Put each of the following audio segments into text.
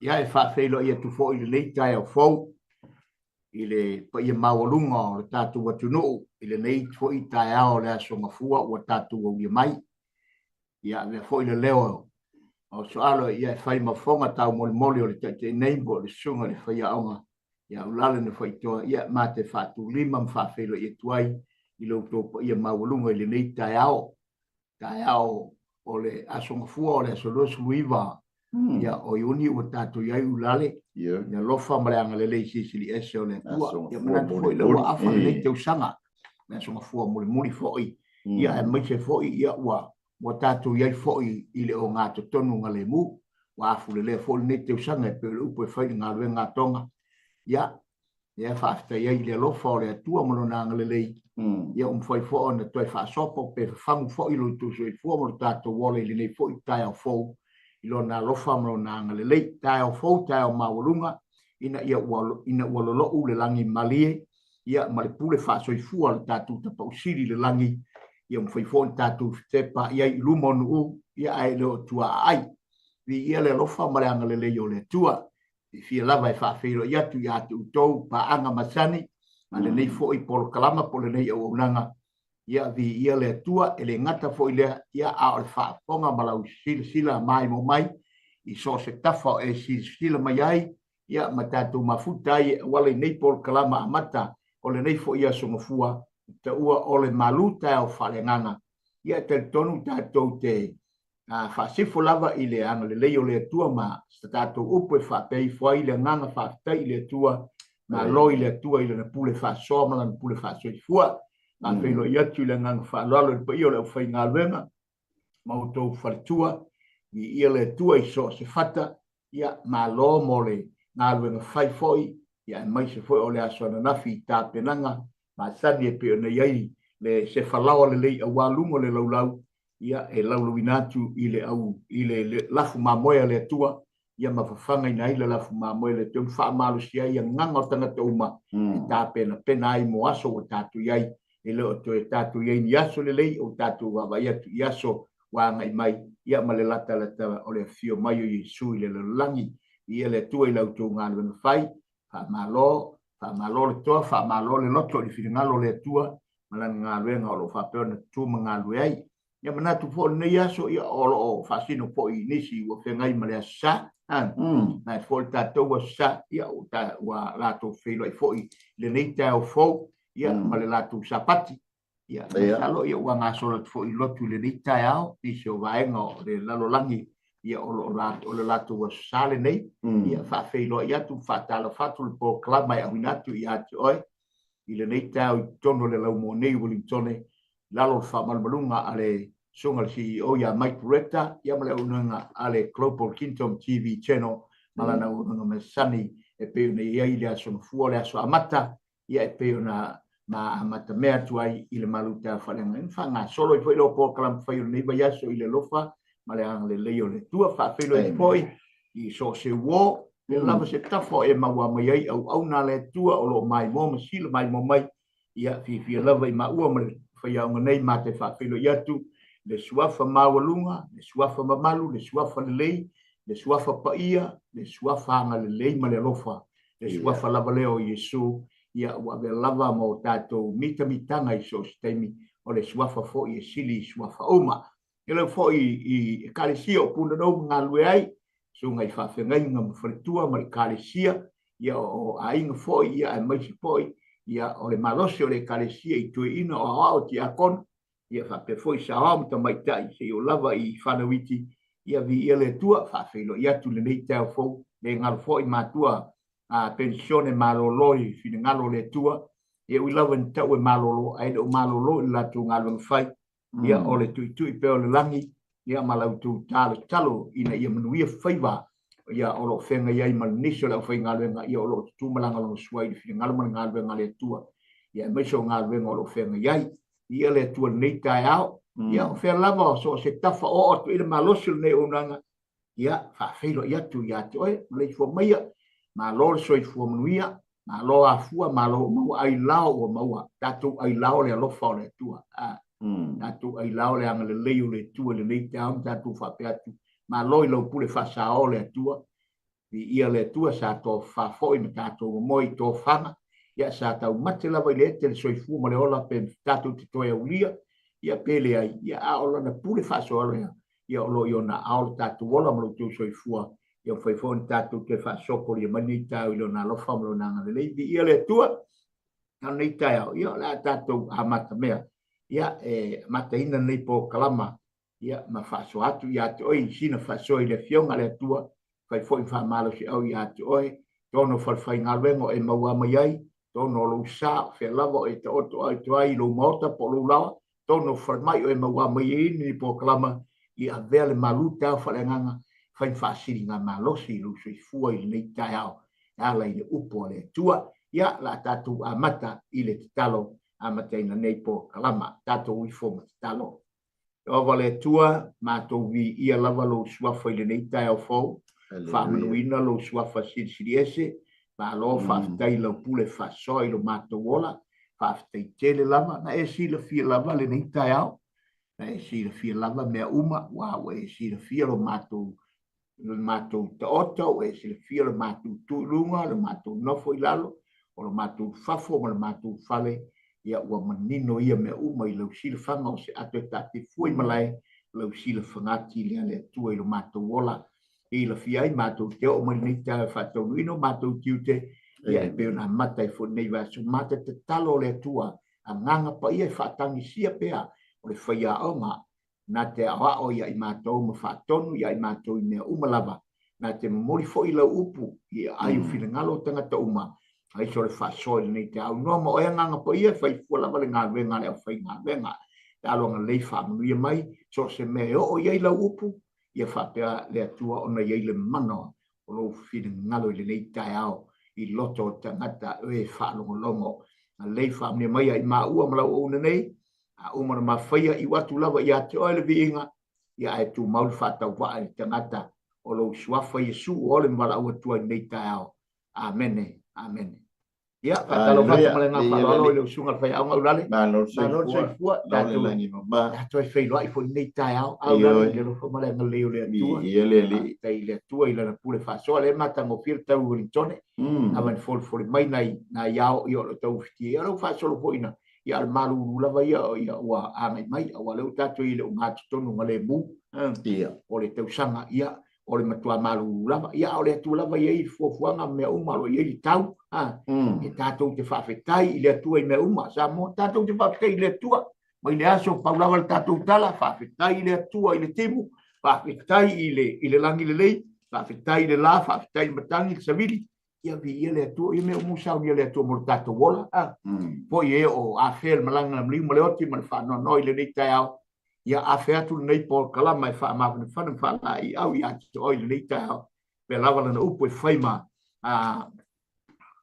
Ia, e faafeiloai atu foi i lenei taeao fou i le paia maualuga o le tatou atunuu i lenei foi taeao o le Aso Gafua ua tatou aulia mai. Ia, avea foi le leo o Soalo ia e fai ma fofoga taumolimoli o le taitai nei po o le susuga i le faiaoga ia Ulale na Faitoa, ia ma te faatulima ma faafeiloai atu ai i lo outou paia maualuga i lenei taeao. Taeao o le Aso Gafua o le aso 29 ia o Iuni ua tatou i ai Ulale, le alofa ma le agalelei silisili ese o le Atua. Ia manatu foi lea ua afa lenei tausaga, le Aso Gafua mulimuli foi, ia aemaise foi ia ua ua tatou i ai foi i le ogatotonu galemu. Ua afulelea foi lenei tausaga e pei o le upu e fai i le galuega a Toga. Ia, lea faafetai ai i le alofa o le Atua ma Lona agalelei, ia ua mafai foi ona toe faasopo pe fafagu foi lo outou soifua ma lo tatou ola i lenei foi taeao fou i Lona alofa ma Lona agalelei. Taeao fou, taeao maualuga, ina ia ua, ina ua lolo'u le lagi malie, ia ma le pule faasoifua a le tatou Tapaau Sili i le lagi, ia mafai foi ona tatou fetepaai ai i luma o nuu, ia ae le o tua aai. Viia le alofa ma le agalelei o le Atua. Fiafia lava e faafeiloai atu ia te outou paaga masani a lenei foi polokalama po o lenei auaunaga. Ia viia le Atua, e le gata foi lea, ia a o le faafofoga ma lau silasila maimoa mai i so o se tafa o e silasila mai ai, ia ma tatou mafuta ai e auala i nei polokalama amata o lenei foi Aso Gafua, i taua o le malu taeao faaleagaga. Ia e talitonu tatou te faasifo lava i le agalelei o le Atua ma sa tatou upu e faapea ifo ai le agaga faafetai i le Atua, malo i le Atua i lana pule faasoa ma lana pule faasoifua. Faafeiloai atu i le agaga faaaloalo i le paia o le aufaigaluega ma outou faletua, viia le Atua i so o se fata, ia malo mo le galuega fai foi, ia aemaise foi o le aso ananafi i tapenaga masani e pei ona i ai le sefa laoa lelei aua luga o le laulau, ia e laulauina atu i le au i le lafu mamoe a le Atua, ia ma fafagaina ai le lafu mamoe a le Atua ma faamalosia ai agaga o tagata uma e tapenapena ai mo aso ua tatou i ai. E le o toe tatou i ai ni aso lelei, o tatou vaavaai atu i aso ua agai mai, ia ma le latalata o le afio mai o Iesu i le lalolagi. Viia le Atua i la outou galuega fai. Faamalo, faamalo le toa, faamalo le loto i le finagalo o le Atua ma lana galuega o lo o faapea ona tutu ma galulue ai. Ia manatu foi o lenei aso, ia o lo o faasino foi i nisi ua feagai ma le Aso Sa. Na foi le tatou Aso Sa, ia ua latou feiloai foi i lenei taeao fou, ia ma le latou Sapati. Ia, masalo ia ua gasolo atu foi i lotu i lenei taeao, nisi o vaega o le lalolagi, ia o lo o le latou Aso Sa lenei. Ia faafeiloai atu, faatalofa atu le polokalama e auina atu ia te oe i lenei taeao i totonu o le laumoa nei i Uelintone, i lalo o le faamalumaluga a le Susuga i le CEO ia Mike Retta, ia ma le auaunaga a le Global Kingdom TV Channel ma lana auaunaga masani e pei ona i ai le Aso Gafua, le aso amata, ia e pei ona ma amatamea atu ai i le malu taeao faaleagaga. Faagasolo ai foi lau polokalame fai o lenei vaiaso i le alofa ma le agalelei o le Atua. Faafeiloai atu foi i so o se uo, pea lava se tafa o e maua mai ai auauna a le Atua o lo o maimoa ma sila maimoa mai. Ia, fiafia lava i maua ma le faiaoga nei ma te faafeiloai atu le suafa maualuga, le suafa mamalu, le suafa lelei, le suafa paia, le suafa agalelei ma le alofa, le suafa lava lea o Iesu, ia ua avea lava ma o tatou mitamitaga i so o se taimi, o le suafa foi e sili i suafa uma. E lau foi i Ekalesia o Punanou ma galulue ai, susuga i faafeagaiga ma faletua ma le Ekalesia, ia o aiga foi, ia aemaise foi, ia o le malosi o le Ekalesia i toeaiina o aoao tiakono, ia faapea foi saoao ma tamaitai seia oo lava i fanau iti, ia viia le Atua, faafeiloai atu i lenei taeao fou, le galo foi matua a penisione malolo i finagalo o le Atua, e ui lava ina tau e malolo, ae le o malolo i le latou galuega fai, ia o le tuitui pea o le lagi, ia ma la outou talotalo ina ia manuia faiva, ia o lo o feagai ai ma nisi o le aufaigaluega, ia o lo o tutu ma lagolagosua i le finagalo ma le galuega a le Atua, ia aemaise o galuega o lo o feagai ai. Ia le Atua i lenei taeao, ia o fea lava o so o se tafa oo atu i le malosi o lenei auaunaga, ia faafeiloai atu ia te oe, maleifua maia, malo le soifua manuia, malo afua, malo ua maua ailao ua maua, tatou ailao le alofa o le Atua, a, tatou ailao le agalelei o le Atua i lenei taeao ma tatou faapea atu, malo i lau pule faasao le Atua. Viia le Atua sa tofafa foi ma tatou momoe i tofaga, ia sa taumate lava i le ete le soifua ma le ola pe tatou te toe aulia, ia pe leai, ia a o lana pule faasoa lea, ia o lo o i ona aao lo tatou ola ma lo outou soifua, ia mafai foi ona tatou toe faasopolia mai lenei taeao i lona alofa ma lona agalelei. Viia le Atua! A o lenei taeao, ia o le a tatou amatamea, ia e amataina lenei polokalama ia ma faasoa atu ia te oe i sina faasoa i le Afioga a le Atua, fai foi ma faamalosiau ia te oe, tonu o falefaigaluega o e maua mai ai, tonu o lou sa, o fea lava o e taoto atu ai i lou maota po o lou laoa, tonu o falemai o e maua mai ai lenei polokalama, ia avea le malu taeao faaleagaga, fai ma faasiligamalosi i lou soifua i lenei taeao e ala i le upu a le Atua. Ia, o le a tatou amata i le tatalo amataina nei polokalama. Tatou ifo ma tatalo. Ieova le Atua, matou viia lava lou suafa i lenei taeao fou, faamanuina lou suafa silisili ese, malo faafetai i lau pule faasoa i lo matou ola, faafetai tele lava, na e silafia lava lenei taeao, na e silafia lava mea uma, ua ua e silafia lo matou lo matou taoto, ua e silafia lo matou tu i luga, lo matou nofo i lalo, o lo matou fafo ma lo matou fale, ia ua manino ia mea uma i lau silafaga o se ato e taatia fua i malae, lau silafaga atili a le Atua i lo matou ola. Silafia ai matou te oo mai lenei taeao e faataunuuina o matou tiute, ia e pei ona amata ai foi lenei vaiaso. Mata tatalo le Atua, agaga paia e faatagisia pea o le faiaoga na te aoao ia i matou ma faatonu ia i matou i mea uma lava, na te momoli foi lau upu i aai o finagalo o tagata uma, aemaise o le faasoa i lenei taeao. Noa ma oe Agaga Paia, e fai fua lava le galuega a le aufaigaluega. Le alo agalelei faamanuia mai, so o se mea e oo i ai lau upu, ia faapea le Atua ona i ai le mana o lou finagalo i lenei taeao i loto o tagata e faalogologo. Agalelei faamanuia mai ia i maua ma lau auauna nei, A uma ona mafaia, iu atu lava ia te oe le viiga, ia ae tumau le faatauvaa i le tagata o lou suafa Iesu o le ma valaau atu ai i lenei taeao. Amene. Amene. Ia, faatalofa atu ma le agaga faaaloalo i lau susuga i le faiaoga Aulale. Malo le soifua. Tatou toe feiloai foi i lenei taeao. Aulale, i le alofa ma le agalelei o le Atua. Viia le Alii. Faafetai i le Atua i lana pule faasoa, lea e matagofie le tau i Uelintone. Ava ina folifoli mai nai ao ia o lo o tau ufitia. Ia o lea ua faasolo foi ina Ia, a o le malulu lava ia, ia ua agai mai, aua o lea ua tatou i ai i le ogatotonu galemu o le tausaga, ia, o le matua malulu lava. Ia, a o le Atua lava e i ai le fuafuaga ma mea uma, o lo o i ai le tau, e tatou te faafetai i le Atua i mea uma. Samoa, tatou te faafetai i le Atua mai le aso, pau lava le tatou tala, faafetai i le Atua i le timu, faafetai i le lagi lelei, faafetai i le la, faafetai i le matagi, le savili, Ia viia le Atua, ia mea uma ua saunia le Atua mo le tatou ola. A foi e o afea le malaga na maliu ma le oti ma le faanoanoa i lenei taeao. Ia afe atu lenei polokalama e faamafanafana ma faalaeiau ia te oe i lenei taeao. Pea lava lana upu e fai ma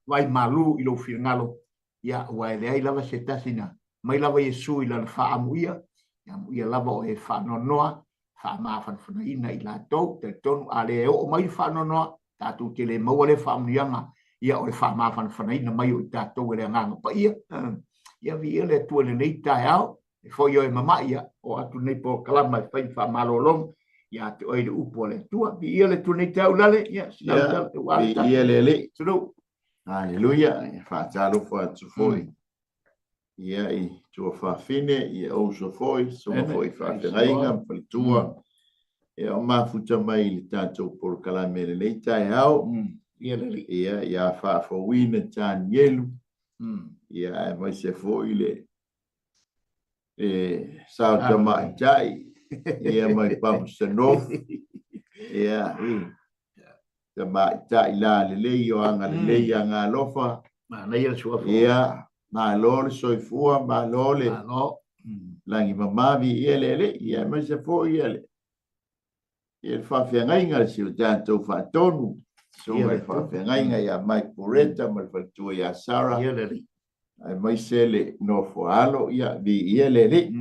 vai malu i lou finagalo, ia aua e leai lava se tasi na mai lava Iesu i lana faaamuia, e amuia lava o e faanoanoa, faamafanafanaina i latou, talitonu a le oo mai le faanoanoa, tatou te le maua lea faamanuiaga, ia o le faamafanafanaina mai o i tatou e le Agaga Paia. Ia viia le Atua i lenei taeao, e foi oe mama'i, ia oo atu lenei polokalama e fai ma faamalologa ia te oe i le upu a le Atua. Viia le Atua i lenei taeao Ulale, ia sinau tala, ua le tatou. Viia le Alii. Salute. Haleluia. E faatalofa atu foi ia i tuafafine, ia uso foi, susuga foi i faafeagaiga ma faletua, ia o mafuta mai i le tatou polokalame i lenei taeao. Ia ia faafouina Tanielu, ia aemaise foi le e sao tamaitai ia mai Palmerston North ia tamaitai la lelei o aga lelei aga alofa manaia le suafa ia malo le soifua malo le lagi mamavi ia le alii ia aemaise foi ia le ia le faafeagaiga si o tatou faatonu, susuga i le faafeagaiga ia Mike Poreta ma le faletua ia Sarah, aemaise le nofo a alo, ia viia le Alii.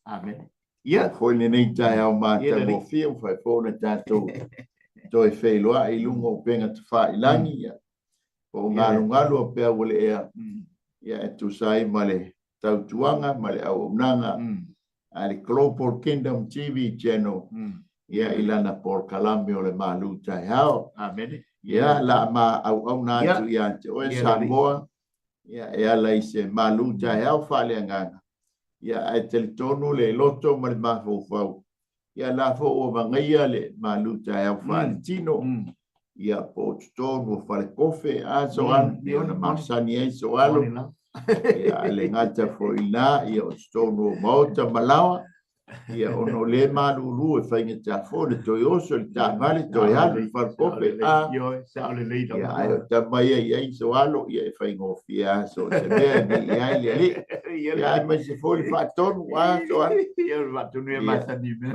Amen. Ia foi lenei taeao matagofie ua mafai foi ona tatou toe feiloai i luga o upega tafailagi, ia po o galugalu a peau o le ea, ia e tusa ai ma le tautuaga ma le auaunaga a le Global Kingdom TV Channel. Ia, i lana polokalame o le malu taeao. Amene. Ia, la ma auauna atu ia te oe Samoa, ia, e ala i se malu taeao faaleagaga. Ia, ae talitonu le loto ma le mafaufau, ia la foi ua vagaia le malu taeao faaletino. Ia, po o totonu o falekofe, a Soalu, pei ona masani ai Soalu. Ia, e le gata foi i ina, ia, o totonu o maota ma laoa, ia, ona o lea e malulu e faigata foi le toe oso i le taavale toe alu i le falekofe, a. Ia, ae o tama ia i ai Soalu, ia, e faigofie lava so o se mea e viia ai le Alii. Ia, aemaise foi le faatonu, a Soalu. Ia,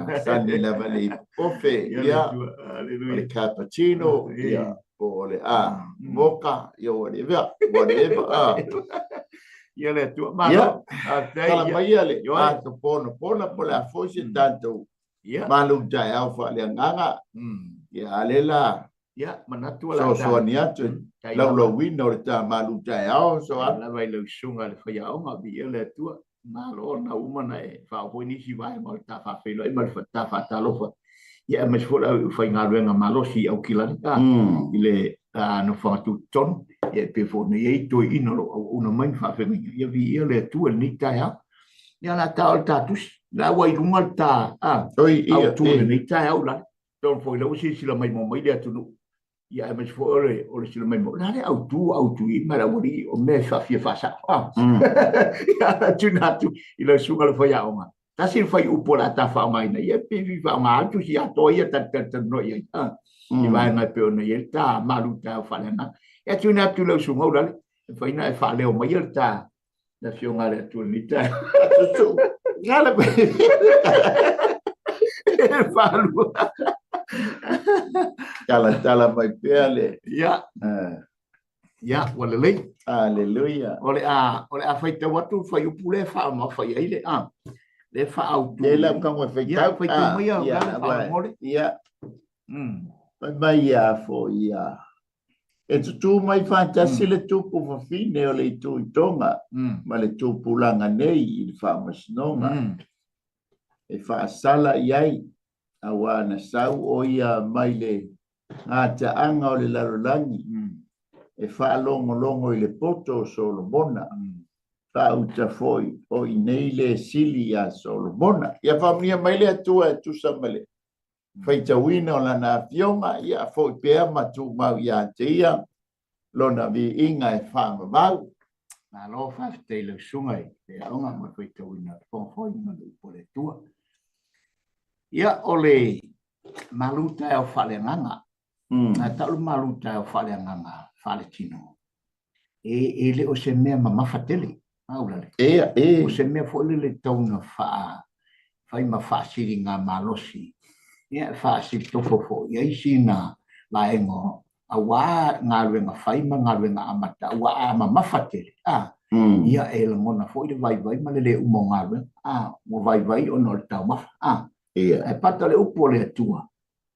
masani lava le ipukofe, ia, o le cappuccino, ia, po o le a, mocha, ia, whatever, whatever, a. Ia le Atua, Ia, malo. Faafetai, tala ia. mai ia le Ioe. ato ponapona po o le a foi se tatou malu taeao faaleagaga. Ia, a lea la Ia, manatu o le a ta soasoani atu i tai lava. laulauina o le ta malu taeao, Tai Soalu. lava i lau susuga i le faiaoga, viia le Atua. Malo na uma na e faaoo foi nisi vaega o le ta faafeiloai ma le ta faatalofa. Ia, aemaise foi le au faigaluega malosi i Aukilani, a, i le nofoaga tutotonu. Ia, e pei foi ona i ai toeaiina o lo o auauna mai ma faafeagaiga. Ia, viia le Atua i lenei taeao. Ia, o le a ta o le ta tusi. La ua i luga le ta, a, Oi, ia, autu i e. lenei taeao ulale. Tonu foi la ua silasila maimoa mai le atunuu. Ia, aemaise foi o le sila maimoa. O le a le autu, autu i ma le aualii o mea e faafia faasao. Ah. Ia, tuna atu i lau susuga le faiaoga. Tasi le fuaiupu o le a ta faaaogaina. Ia, pe fi faaaoga atu si atoa ia tali tali talanoa i ai. Ah. I vaega e pei ona i ai le ta malu taeao faaleagaga. Ia, tuna atu i lau susuga ulale. E mafai ona e faaleo maia le ta le afioga a le Atua i lenei taeao. Tutu. Gala. E faalua. Tala tala mai pea le. Ia. Ia, ua lelei. Aleluia. O le a faitau atu le fuaiupu lea e faamamafa i ai le a. Le faaautu. Le lau tago e faitau. Ia, faitau mai ia, Ia, Gala, faamolemole. Ia. Fai mai ia foi ia. E tutū mai faatasi le tupu fafine o le itu i Tonga ma le tupulaga nei i le faamasinoga e faasala i ai, auā na sau ʻo ia mai le gataaga o le lalolagi e faalogologo i le poto o Solomona, faauta foi o i nei le sili iā Solomona. Ia faamanuia mai le Atua e tusa ma le faitauina o lana afioga, ia foi pea ma tumau ia te ia lona viiga e faavavau. Malo faafetai i lau susuga i le aoga mo le faitauina o le fogafogaina o le upu a le Atua. Ia, o le malu taeao faaleagaga. A tau le malu taeao faaleagaga faaletino, e le o se mea mamafa tele, aulale. Ea, e. O se mea foi lele tau na faa, fai ma faasiliga malosi, ia, faasilitofo foi i ai sina vaega auā galuega fai ma galuega amata, aua a mamafa tele, a, ia, e lagona foi le vaivai ma le lē uma o galuega, a, ua vaivai ona o le taumafa, a. Ia. Ae pata le upu o le Atua,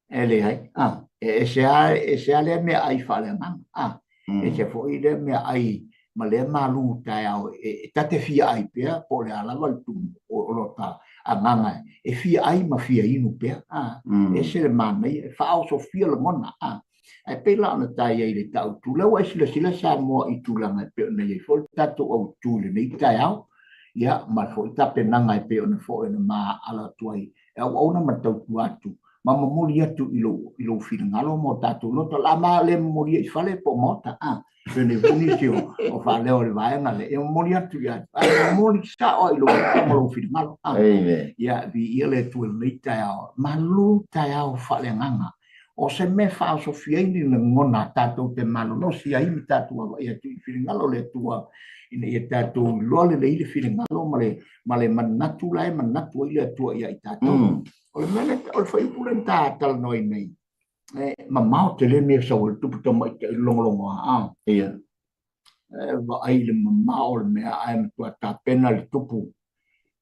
e leai, a, e ese lava, e ese lava lea meaai faaleagaga, a, ese foi lea meaai ma lea malu taeao e ta te fia ai pea, po o le a lava le tumu o lota agaga e fia ai ma fia inu pea, a, ese le manaia, e faaosofia lagona, a. Ae pei la ona ta i ai i le ta autu, lea ua e silasila Samoa i tulaga e pei ona i ai foi le tatou autu i lenei taeao, ia, ma foi tapenaga e pei ona foi ona maala atu ai e auauna ma tautua atu ma momoli atu i lou, i lou finagalo ma o tatou loto. La ma le momolia i fale po o maota, a, pei ona i ai foi nisi o, o faaleo o le vaega lea, e momoli atu ia, a momoli sao i lou loto ma lou finagalo, a. Amen. Ia, viia le Atua i lenei taeao, malu taeao faaleagaga. O se mea e faaosofia ai ni lagona tatou te malolosi ai ma tatou vaavaai atu i finagalo o le Atua, ina ia tatou iloa lelei le finagalo ma le, ma le manatu la e manatu ai le Atua ia i tatou. O le mea lea, o le fuaiupu lea na ta talanoa nei, e mamao tele mea e sau ai le tupu tamaitai logologoa, a. Ia. E vaai i le mamao o le mea ae matua tapena le tupu.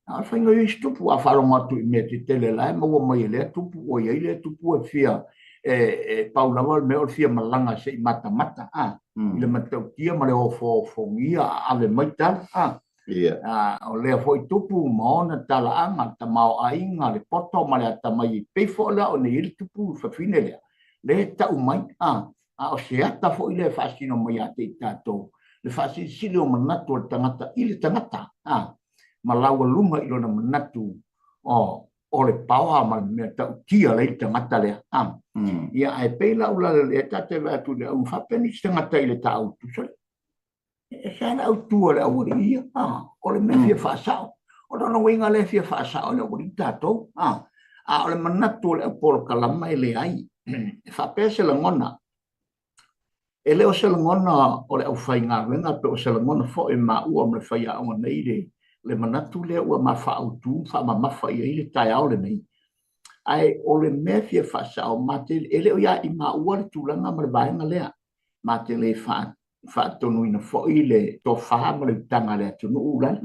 A o le faiga o isi tupu, a faalogo atu i mea tetele la e maua mai e lea tupu, ua i ai lea tupu e fia, e pau lava le mea o le fia malaga se i matamata, a, i le matautia ma le ofoofogia a ave mai tala, a. Ia. O lea foi tupu ma ona talaaga, le tamaoaiga, le poto ma le atamai, e pei foi la o nei le tupu fafine lea, lea e tau mai, a o se ata foi lea e faasino mai ia te i tatou, le faasilisili o manatu o le tagata i le tagata, ma laualuga i lona manatu o le paoa ma le mea ta'utia lea i le tagata lea. Ia, ae pei la ulala lea ta te vaai atu i le auga faapea nisi tagata i le tāutu, sole, e se le autu a le aualii ia, o le mea fia faasa'o. O lona uiga lea fia faasa'o e le aualii tatou, a o le manatu o le au polokalama e leai. E faapea se lagona, E le o se lagona o le aufaigaluega pe o se lagona foi o maua ma le faiaoga nei le manatu lea ua ma faaautu ma faamamafa i ai le taeao lenei. Ae o le mea fia faasao, ma te, e le o ia i maua le tulaga ma le vaega lea. Ma te le faatonuina foi le tofa ma le utaga a le atunuu la.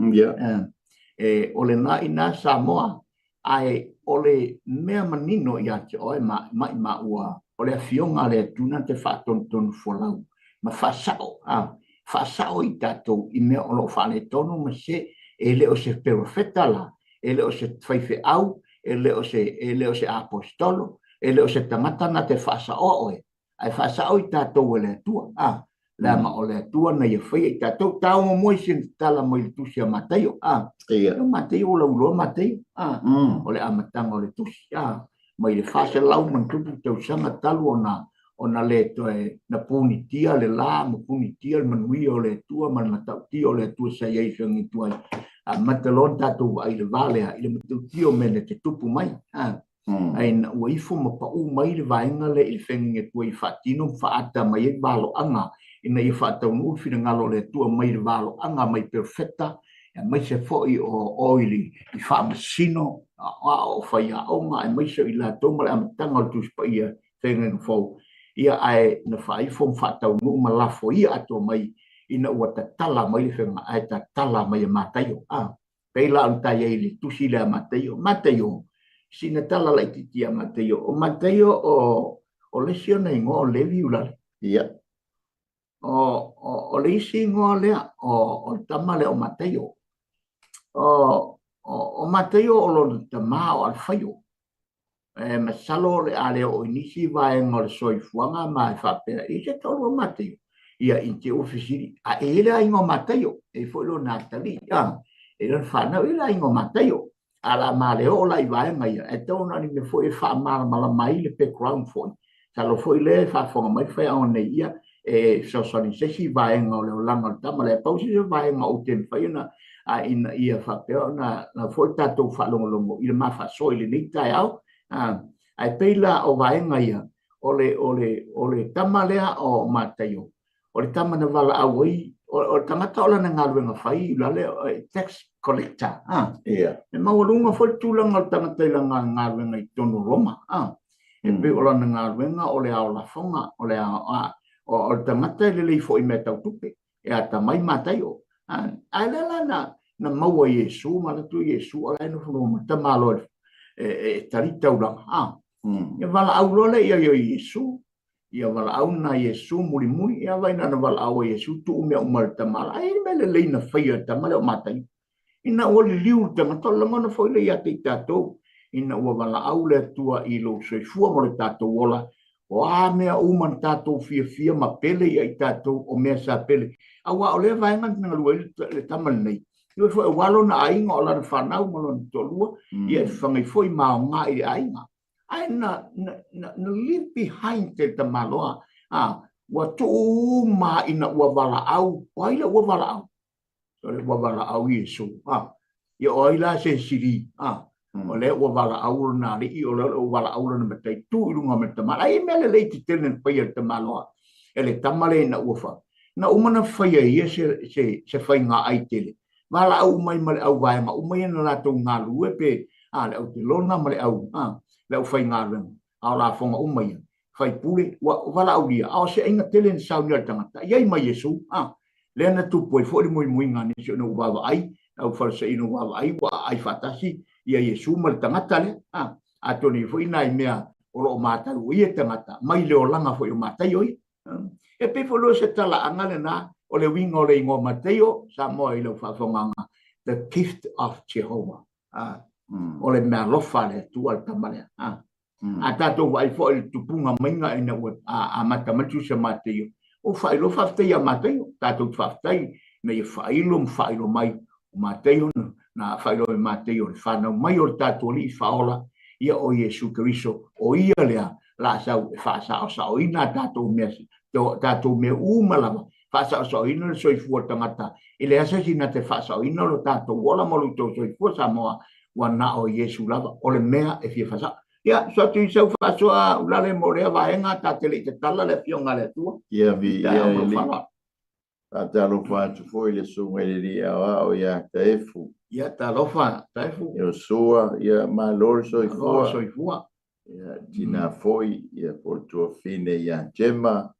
E, o lena ina Samoa, Ae o le mea manino ia te oe ma maua, o le Afioga a le Atua na te faatonutonu folau ma faasao, a, faasao i tatou i mea o lo o faaletonu ma se, e le o se perofeta la, e le o se faifeau, e le o se, e le o se aposetolo, e le o se tagata na te faasaoa oe, ae faasao i tatou e le Atua, a, leaga o le Atua na ia faia i tatou. Tau muamua i sina tala mai le tusi a Mataio, a, o Mataio ua lauiloa Mataio, a, o le amataga o le tusi, a, mai le 400 ma tupu tausaga talu ona le toe na punitia le la ma punitia le manuia o le Atua ma le matautia o le Atua sa i ai i feagaitu ai. Amata loa ona tatou vaai i le va lea, i le matautia o mea na te tupu mai, a. Ae ina ua ifo ma paʻu mai le vaega lea i le feagaiga atu ai faatino ma faaata mai ai valoaga ina ia faataunuu le finagalo o le Atua mai le valoaga mai perofeta, aemaise foi o oili i faamasino, aoao, o faiaoga, aemaise o i latou ma le amataga o le Tusi Paia Feagaiga Fou. Ia, ae na faaifo ma faataunuu ma lafoia atoa mai ina ua tatala mai le feagaiga, ae tatala mai e Mataio. Pei la ona ta i ai i le tusi lea a Mataio. Mataio, sina tala laitiiti ia Mataio. O Mataio o, o le isi ona igoa o Levi Ulale. Ia. O le isi igoa lea, o le tama lea o Mataio. O Mataio o lona tama o Alfaio. E masalo o le a le oo i nisi vaega o le soifuaga ma e faapea i se toalua Mataio. Ia, i te ua fesili, a e i ai le aiga o Mataio? E i ai foi lona atalii, a, e i ai lona fanau, e i ai le aiga o Mataio. A la ma le oo la i vaega ia, e tatau ona ni mea foi e faamalamalama ai le background foi. Masalo foi lea e faafofoga mai le faiaoga nei, ia, e fesoasoani i se isi vaega o le olaga o le tama lea. Pau se vaega ou te mafai ona, a ina ia faapea ona na foi tatou faalogologo i le ma faasoa i lenei taeao. Ae pei la o vaega ia, o le, o le, o le tama lea o Mataio, o le tama na valaau ai, o le tagata o lana galuega fai i lale, tax collector. E maualuga foi le tulaga o le tagata i lana galuega i totonu o Roma. E pei o lana galuega o le ao lafoga, o le ao, o le tagata e lelei foi i mea tau tupe, e atamai Mataio. Ae lea la na maua e Iesu, manatu Iesu o la e nofonofo mai tamaloa e tali taulaga. Ia valaau loa lea i ai o Iesu, ia valaau na Iesu mulimuli, ia vaai na valaau e Iesu tuu mea uma i le tama la. Ai le mea lelei na faia e le tama lea o Mataio. Ina ua liliu le tagata, o le lagona foi lea ia te i tatou, ina ua valaau le Atua i lou soifua ma le tatou ola, o a mea uma na tatou fiafia ma pele ia i tatou, o mea sa pele. Aua o lea vaega na galue ai le tama lenei, Ioi foi aua lona aiga, o lana fanau ma lona toalua, ia e fafagai foi ma aoga i le aiga. Ae na, na, na, na leave behind te tamaloa. A, ua tuu uma ina ua valaau. O ai la ua valaau? O le ua valaau Iesu. A, ia o ai la se sili? A, o lea ua valaau lona alii, o lea ua valaau lona matai, tu i luga ma le tamaloa. Ai mea lelei tetele na faia e le tamaloa, e le tama lea ina ua fa. Na uma na faia e ia se faiga ai tele. Valaau uma ai ma le auvaega uma ia na latou galulue pe a le au telona ma le au a le aufaigaluega a o lafoga uma ia faipule ua valaaulia a o se aiga tele na saunia le tagata i ai ma Iesu a lea na tupu ai foi le muimuiga a nisi ona ua vaavaai au Farisai ina ua vaavaai ua aai faatasi ia Iesu ma le tagata lea a atonu i ai foi nai mea o lo o matau ai ia tagata mai le olaga foi o Mataio ia. E pei foi loa se talaaga lena o le uiga o le igoa Mataio, Samoa i lau faafofogaaga. The gift of Jehovah. O le mealofa a le Atua le tama lea. A tatou vaai foi i le tupuga maiga ina ua amata mai le Tusi a Mateio, ua faailoa faafetai ia Mateio, tatou te faafetai ina ia faailo ma faailo mai o Mateio, na faailoa e Mateio le fanau mai o le tatou Alii Faaola, ia o Iesu Keriso, o ia lea la sau e faasaosaoina a tatou mea, tatou mea uma lava, faasaosaoina le soifua o le tagata. E leai se isi na te faasaoina lo tatou ola ma lo outou soifua Samoa, ua na o Iesu lava o le mea e fia faasao. Ia, so atu i sau faasoa ulale mo lea vaega, ta te le i tatala le afioga a le Atua. Ia, viia le Alii. Faatalofa atu foi i le Susuga i le Alii Aoao ia Taefu. Ia, talofa Taefu. Iosua, ia malo le soifua. Malo le soifua. Ia, tina foi, ia po o le tuafafine ia Jema.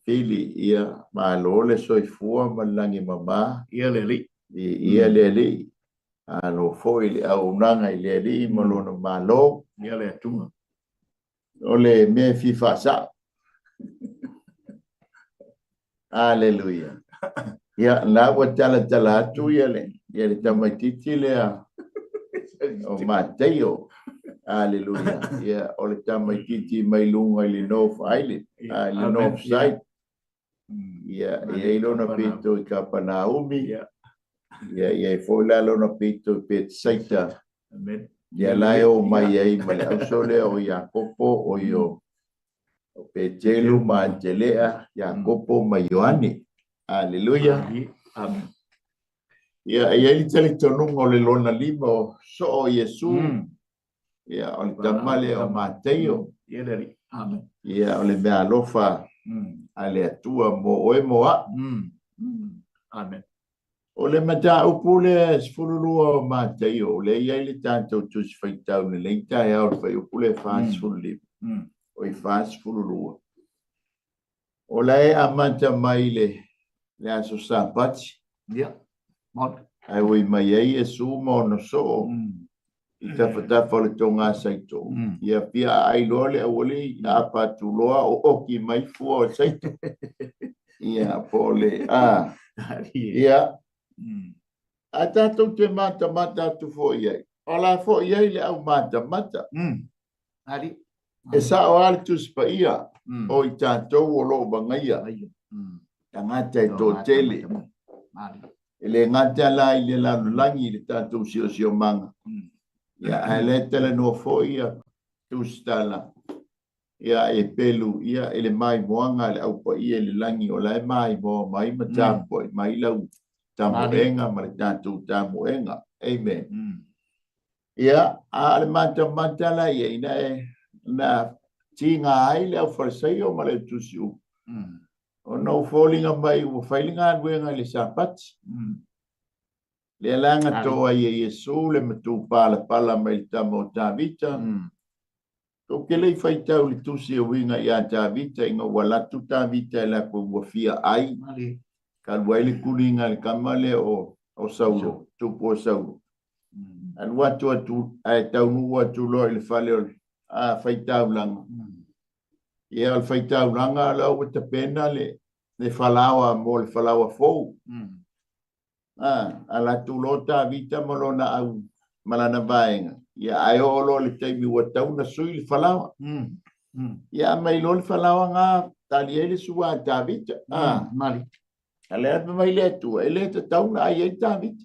Fili, ia malo le soifua ma le lagi mama. Ia le Alii. Viia le Alii. Malo foi le auaunaga i le Alii ma lona Malo. Ia le Atua. O le mea e fia faasao. Aleluia. Ia, la ua talatala atu ia le, ia le tamaitiiti lea o Mateio. Aleluia. Ia, o le tamaitiiti mai luga i le North Island, i le North Side. Ia, e i ai lona pito i Kapanaumi. Ia, e i ai foi la lona pito i Petesaita. Ia la e o mai ai ma le auso lea o Iakopo, o i o Petelu ma Antelea, Iakopo ma Ioane. Aleluia. Amen. Ia, e i ai le talitonuga o le lona lima o soo o Iesu. Ia, o le tama lea o Mateio. Ia le Alii. Amen. Ia, o le meaalofa a le Atua mo oe mo a'u. Amen. O le mataupu lea 12 o Mateio, o lea e i ai le tatou Tusi Faitau i lenei taeao i le fuaiupu lea 45, o i 42. O la e amata mai i le aso Sapati. Ia, maota. Ae ui mai ai Iesu ma ona soo i tafatafa o le toga saito. Ia fia aai loa le aualii, aapa atu loa o oki mai fua o saito. Ia, po o le, a, ia, a tatou te matamata atu foi i ai, o la foi i ai le au matamata. Ali. E sao lava le Tusi Paia, o i tatou o lo o magaia tagata e toatele. E le gata la i le lalolagi i le tatou siosiomaga, ia, ae lea e talanoa foi ia Tusi Tala, ia, e pelu ia i le maimoaga a le Au Paia i le lagi, o la e maimoa mai ma tapuai mai lau tamoega ma le tatou tamoega. Amen. Ia, a o le matamata la ia ina e na tiga ai le aufalesaio ma le autusi upu, ona ua foliga mai ua fai le galuega i le Sapati. Lea la na to ai e Iesu le matupalapala mai le tama o Tavita. Tou te le i faitau i le tusi e uiga ia Tavita ina ua alu atu Tavita e latou ua fia ai, talu ai le tuliga i le tama lea o Saulo, tupu o Saulo. Alu atu atu ae taunuu atu loa i le fale o le faitaulaga. Ia, o le faitaulaga la ua tapena le falaoa mo le falaoa fou. A, alu atu loa Tavita ma lona au ma lana vaega. Ia, ae oo loa i le taimi ua tatau ona sui le falaoa. Ia, aumai loa le falaoa na tali ai le sua a Tavita. A, Mali. A lea fai mai le Atua, e le tatau ona ai ai Tavita.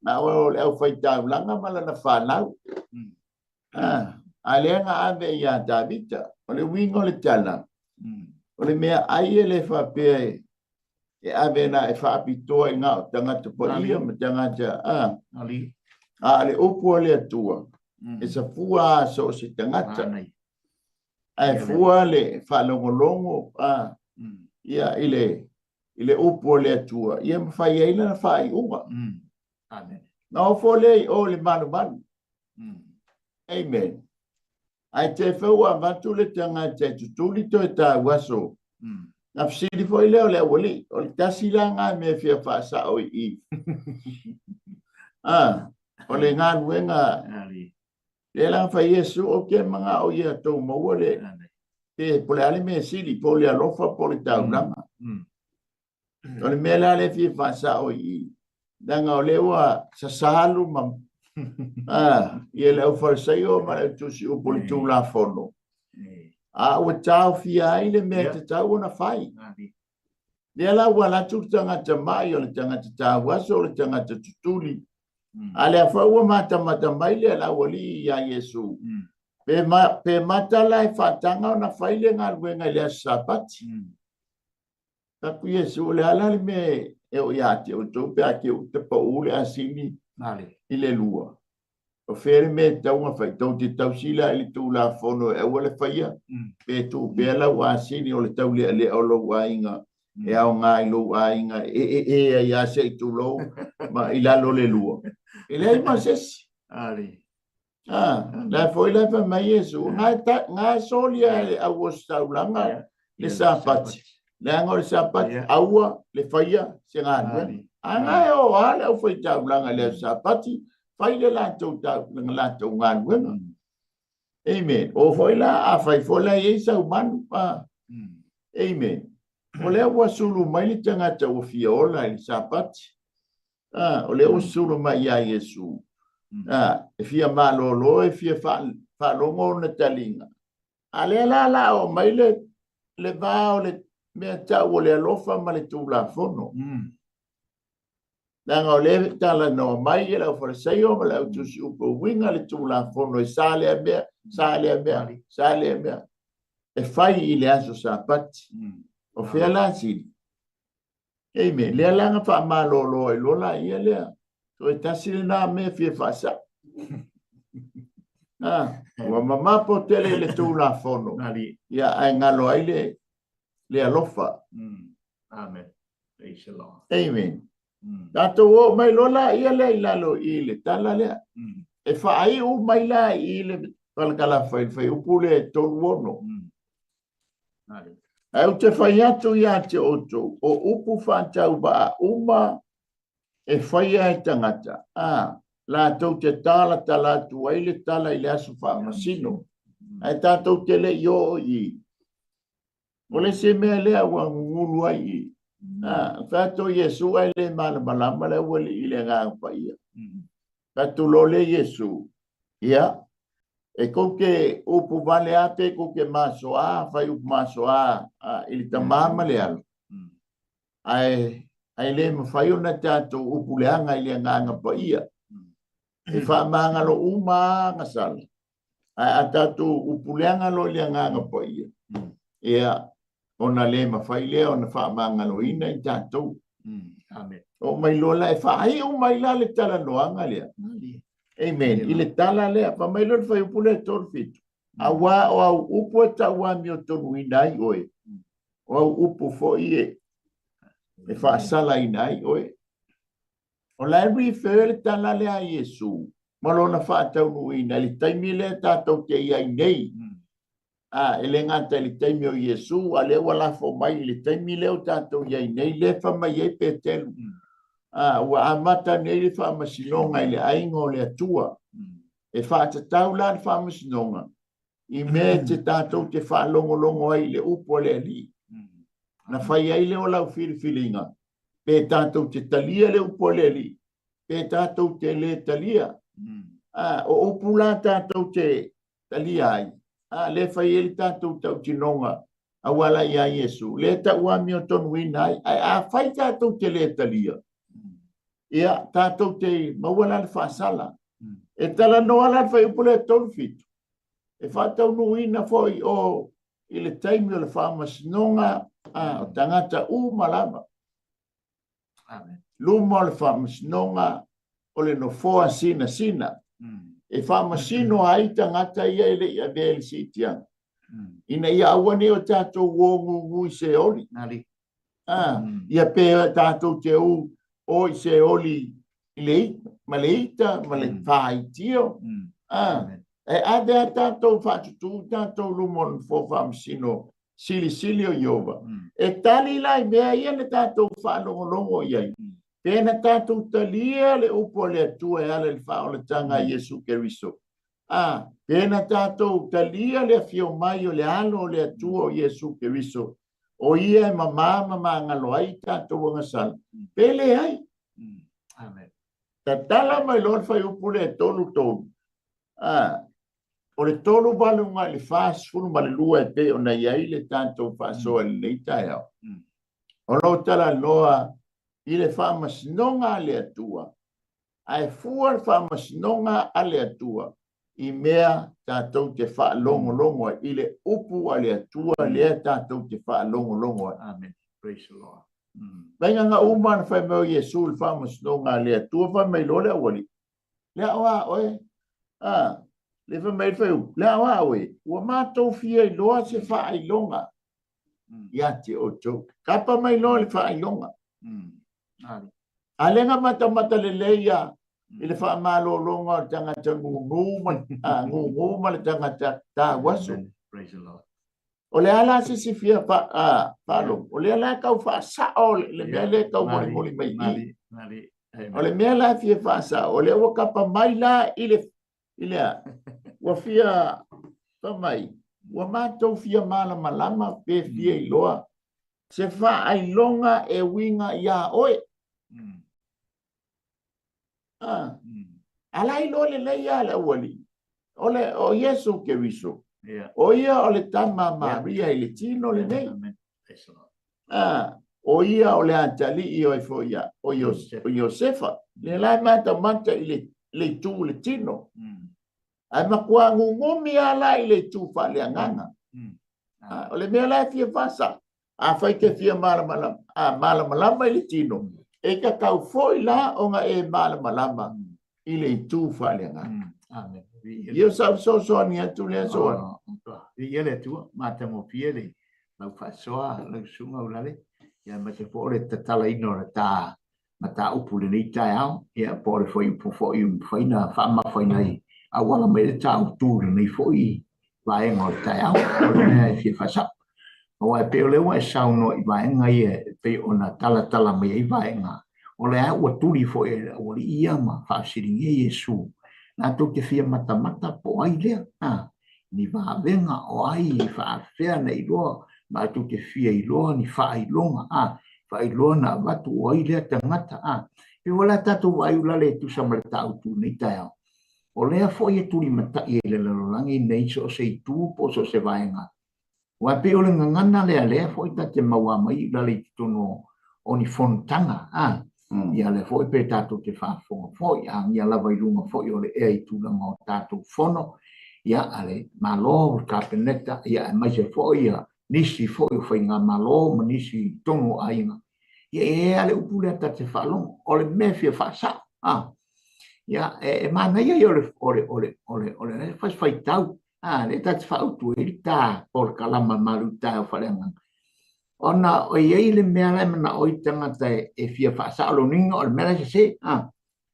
Na o le aufaitaulaga ma lana fanau. A, a lea na ave ia Tavita. O le uiga o le tala, o le mea ai e le faapea e e ave na e faapitoa i na o tagata paia ma tagata a. A o le upu a le Atua, e safua a so o se tagata. Ae fua le faalogologo a ia i le i le upu a le Atua, ia ma fai ai lana faaiuga. Amen. Na ofo lea i o le malumalu. Amen. Ae te feu ua avatu le tagata e tutuli toe tauaso. Na fesili foi lea o le aualii, o le tasi la nga mea e fia faasao i i. Ah, o le galuega lea la na fai Iesu, ou te manao ia tou maua le, pe po o le a le mea sili, po o le alofa po o le taulaga. O le mea la lea e fia faasao i i. Leaga o lea ua sasalu ma ia le aufalesaio ma le autusi upu o le Tulafono, a ua taofia ai le mea e tatau ona fai. Lea la ua alu atu le tagata mai, o le tagata tauaso, o le tagata tutuli. A lea foi ua matamata mai le aualii ia Iesu, pe mata la e faataga ona fai le galuega i le aso Sapati. Taku Iesu, o le a la le mea e oo ia te outou pe a te ou tapauu le asini i le lua? O fea le mea e tatau ona fai? Tou te tausi la i le Tulafono e aua le faia, pe tuu pea lau asini o le taulealea o lou aiga e aoga i lou aiga e ee ai lava se i tulou ma i lalo le lua. E leai ma se isi. La foi la fai mai Iesu, nga e solia e le au ositaulaga le Sapati, leaga o le Sapati, aua le faia se galuega. A nga e o lava le aufaitaulaga i le aso Sapati, fai le latou galuega. Amen. O foi la, a fai foi la e i ai sau manu. Amen. O lea ua sulu mai le tagata ua fia ola i le Sapati. O lea ua sulu mai ia Iesu. E fia malolo, e fia faalogo ona taliga. A lea la la oo mai le va o le mea tau o le alofa ma le Tulafono. Leaga o lea e talanoa mai e le aufalesaio ma le autusi upu e uiga le Tulafono e sa lea mea, sa lea mea, sa lea mea. E fai i le aso Sapati. O fea la sili? Amen. Lea la na faamalolo ai loa la ia lea. Toe tasi lena mea fia faasao. Ua mamapo tele i le Tulafono. Ia, ae galo ai le alofa. Amen. Praise the Lord. Amen. Tatou oo mai loa la ia lea i lalo i le tala lea. E faaiu mai la i le palakalafa i le fuaiupu le 36. Ae ou te fai atu ia te outou, o upu faatauvaa uma e faia e tagata, a, latou te talatala atu ai le tala i le aso faamasino, ae tatou te le i oo i i. O le isi mea lea ua gugulu ai i, a, fai atu o Iesu ae le malamalama le aualii i le Agaga Paia. Fai atu loa lea Iesu, ia, e kou te upu vale a pe kou te masoa, fai upu masoa i le Tama ma le Alo. Ae le mafai ona tatou upu leaga i le Agaga Paia. E faamagalo uma agasala. Ae a tatou upu leaga loa i le Agaga Paia, ia, ona le mafai lea ona faamagaloina i tatou. Amen. O mai loa la e faaiu mai la le talanoaga lea. Amen. I le tala lea, fai mai loa le fuaiupu lea 37. Aua o au upu e tauamiotonuina ai oe, o au upu foi e faasalaina ai oe. O la e refer le tala lea a Iesu ma lona faataunuuina i le taimi lea tatou te i ai nei. A, e le gata i le taimi o Iesu, a lea ua lafo mai i le taimi lea o tatou i ai nei, lea fai mai ai Petelu. A, ua amata nei le faamasinoga i le aiga o le Atua. E faatatau la le faamasinoga i mea e te tatou te faalogologo ai i le upu a le Alii. Na fai ai lea o lau filifiliga, pe tatou te talia le upu a le Alii, pe tatou te le talia. A, o upu la tatou te talia ai, a lea fai ai le tatou tautinoga auala ia Iesu, lea tauamiotonuina ai. Ae a fai tatou te le talia, ia tatou te maua la le faasala. E talanoa la le fuaiupu lea 37, e faataunuuina foi o i le taimi o le faamasinoga o tagata uma lava. Amen. Luma o le faamasinoga o le nofoa sinasina. E faamasino ai tagata ia e le i avea i le siitiaga. Ina ia aua ne i o tatou o gugu i Seoli. Ia pe tatou te u o i Seoli i le ita, ma le ita, ma le faitio. E ave a tatou faatutū tatou luma o le nofoa faamasino silisili o Ieova. E tali la i mea ia na tatou faalogologo i ai. Pe na tatou talia le upu a le Atua e ala i le faaolataga a Iesu Keriso. A, pe na tatou talia le afio mai o le Alo o le Atua o Iesu Keriso, o ia e mamā ma magalo ai i tatou agasala, pe leai. Amen. Tatala mai loa le fuaiupu lea e 33, o le 38 agai i le 42 e pei ona i ai le tatou faasoa i lenei taeao. O lo o talanoa i le faamasinoga a le Atua, ae fua le faamasinoga a le Atua i mea tatou te faalogologo ai, i le upu a le Atua lea tatou te faalogologo ai. Amen. Praise the Lord. Vaigaga uma na fai mai o Iesu i le faamasinoga a le Atua, fai mai loa le aualii, Le a o a oe? A, le fai mai le fuaiupu, Le a o a oe? Ua matou fia iloa se faailoga ia te outou. Kapa mai loa le faailoga. A lea na matamata lelei ia i le faamalologa o le tagata gūgū ma, gūgū ma le tagata tauaso. Praise the Lord. O le a la se isi fia faalogo? O lea la tau faasao le mea lea tau molimoli mai i. O le mea la fia faasao, o lea ua kapa mai la i le, i le a? Ua fia, fai mai, ua matou fia malamalama pe fia iloa se faailoga e uiga iā oe. Ah. A la iloa lelei lava le aualii. O le o Iesu Keriso. Yeah. O ia o le tama a Maria i le tino lenei. Amen. Ah, o ia o le atalii o ai foi ia, o Iosefa. Lea la e matamata i le, le itu o le tino. Ae matua gugumi lava la i le itu faaleagaga. Ah, o le mea la e fia faasao, afai e te fia malamalama, a malamalama i le tino, e tatau foi la ona e malamalama i le itu faaleagaga. Amen. Ia o sau fesoasoani atu lea Soali. Viia le Atua, matagofie le lau faasoa, lau susuga Ulalei, ia aemaise foi o le tatalaina o le ta mataupu i lenei taeao, ia po o le fuaiupu foi ua mafai ona faamamafaina ai auala mai le tāutu i lenei foi vaega o le taeao, o le mea e fia faasao. Aua e pei o lea ua e saunoa i vaega ia e pei ona talatala mai ai vaega, o lea ua tuli foi e le aualii ia ma faafesiligia Iesu, latou te fia matamata po o ai lea, a, ni vavega o ai e faafefea ona iloa, matou te fia iloa ni faailoga, a, faailoa na avatu o ai lea tagata, a. E pei ua la tatou vaai ulale e tusa ma le tāutu i lenei taeao. O lea foi e tulimatai ai le lalolagi nei so o se itu po o so o se vaega. Aua e pei o le gagana lea lea foi ta te maua mai i lalo i totonu o ni fonotaga, a. Ia lea foi pe tatou te faafofoga foi, a agia lava i luga foi o le ea i tulaga o tatou fono, ia, a le Malo, le Kapeneta, ia aemaise foi ia nisi foi o faigamalo ma nisi i totonu o aiga. Ia e i ai lava le upu lea ta te faalogo, o le mea e fia faasao, a. Ia, e manaia ia o le, o le, o le, o le, o le faitau, a, lea ta te faautu ai le ta polokalama malutaeao faaleagaga. Ona o i ai le mea la e manao ai tagata e fia faasao, lona uiga o le mea la e sese, a.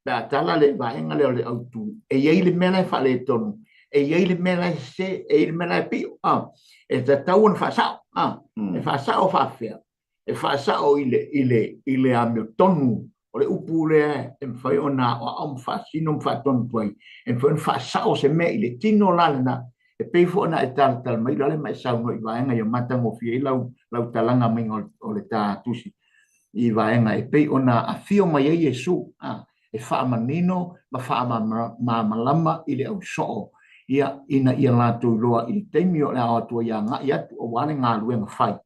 Pe a tala le vaega lea o le autu, e i ai le mea la e faaletonu, e i ai le mea la e sese, e i ai le mea la e pio, a. E tatau ona faasao, a. E faasao faafefea? E faasao i le, i le, i le amiotonu o le upu lea e mafai ona aoao ma faasino ma faatonu atu ai, e mafai ona faasao se mea i le tino la lena. E pei foi ona e talatala mai lale ma e saunoa i vaega ia matagofie ai lau, lau talaga maiga o le ta tusi i vaega e pei ona afio mai ai Iesu, a, e faamanino ma faamalamalama i le ausoo, ia, ina ia latou iloa i le taimi o le a o atu ai agai atu aua le galuega fai.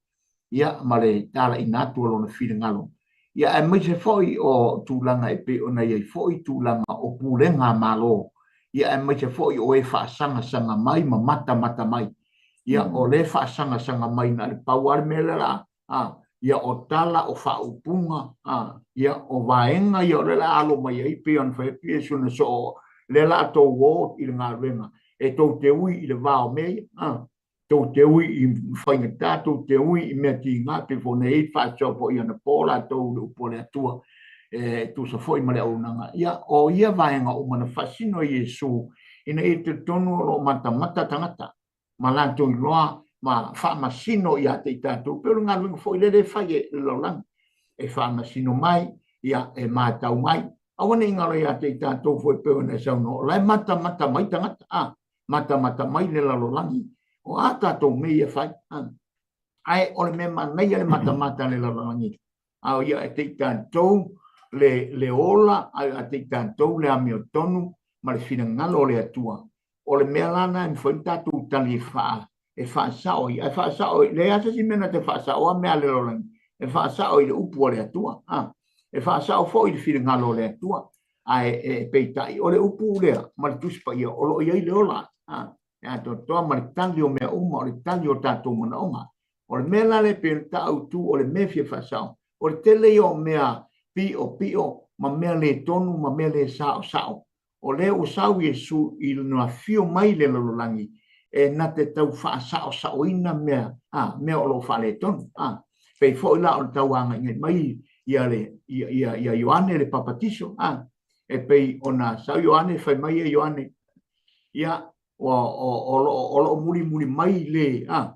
ia ma le talaiina atu o lona finagalo, ia aemaise foi o tulaga e pei ona i ai foi tulaga o pulega a Malo, ia aemaise foi o e faasagasaga mai ma matamata mai. Ia o le faasagasaga mai na o le pau lava le mea lea la, a, ia o tala, o faaupuga, a, ia o vaega ia o lea la alo mai ai pei ona fai atu Iesu na soo, lea la tou o i le galuega e tou te ui i le va o mea ia, a. tou te ui i faigata, tou te ui i mea tiga, pei foi ona i ai le faasoa foi anapo latou i le upu a le Atua, e tusa foi ma le auaunaga. Ia, o ia vaega uma na faasino e Iesu, ina ia talitonu o lo o matamata tagata, ma latou iloa ma faamasino ia te i tatou, pei o le galuega foi lea e fai e le lalolagi, e faamasino mai, ia, e matau mai. Aua ne i galo ia te i tatou foi pei ona e saunoa, o la e matamata mai tagata, a, matamata mai le lalolagi, o a tatou mea ia fai, ae o le mea manaia le matamata a le lalolagi, a o ia e te i tatou le, le ola a te i tatou le amiotonu ma le finagalo o le Atua. O le mea la lena e mafai ona tatou tali e faa e faasao ai, ae faasao i, leai lava se isi mea na te faasaoa mea a le lalolagi, e faasao i le upu a le Atua, a, e faasao foi i le finagalo o le Atua. Ae e, peitai, o le upu lea ma le Tusi Paia o lo o i ai le ola, a, e atoatoa ma le tali o mea uma, o le tali o tatou manaoga. O le mea la lea e pei ona taautu o le mea e fia faasao, o le tele ia o mea piopio ma mea le tonu ma mea le saosao. O lea ua sau Iesu i lona afio mai i le lalolagi e na te tau faasaosaoina mea, a, mea o lo o faaletonu, a. Pei foi la o le tau agaigai mai ia le, ia, ia, ia Ioane le Papatiso, a. E pei ona sau Ioane, fai mai e Ioane, ia, ua, o, o, o, o lo o mulimuli mai le, a,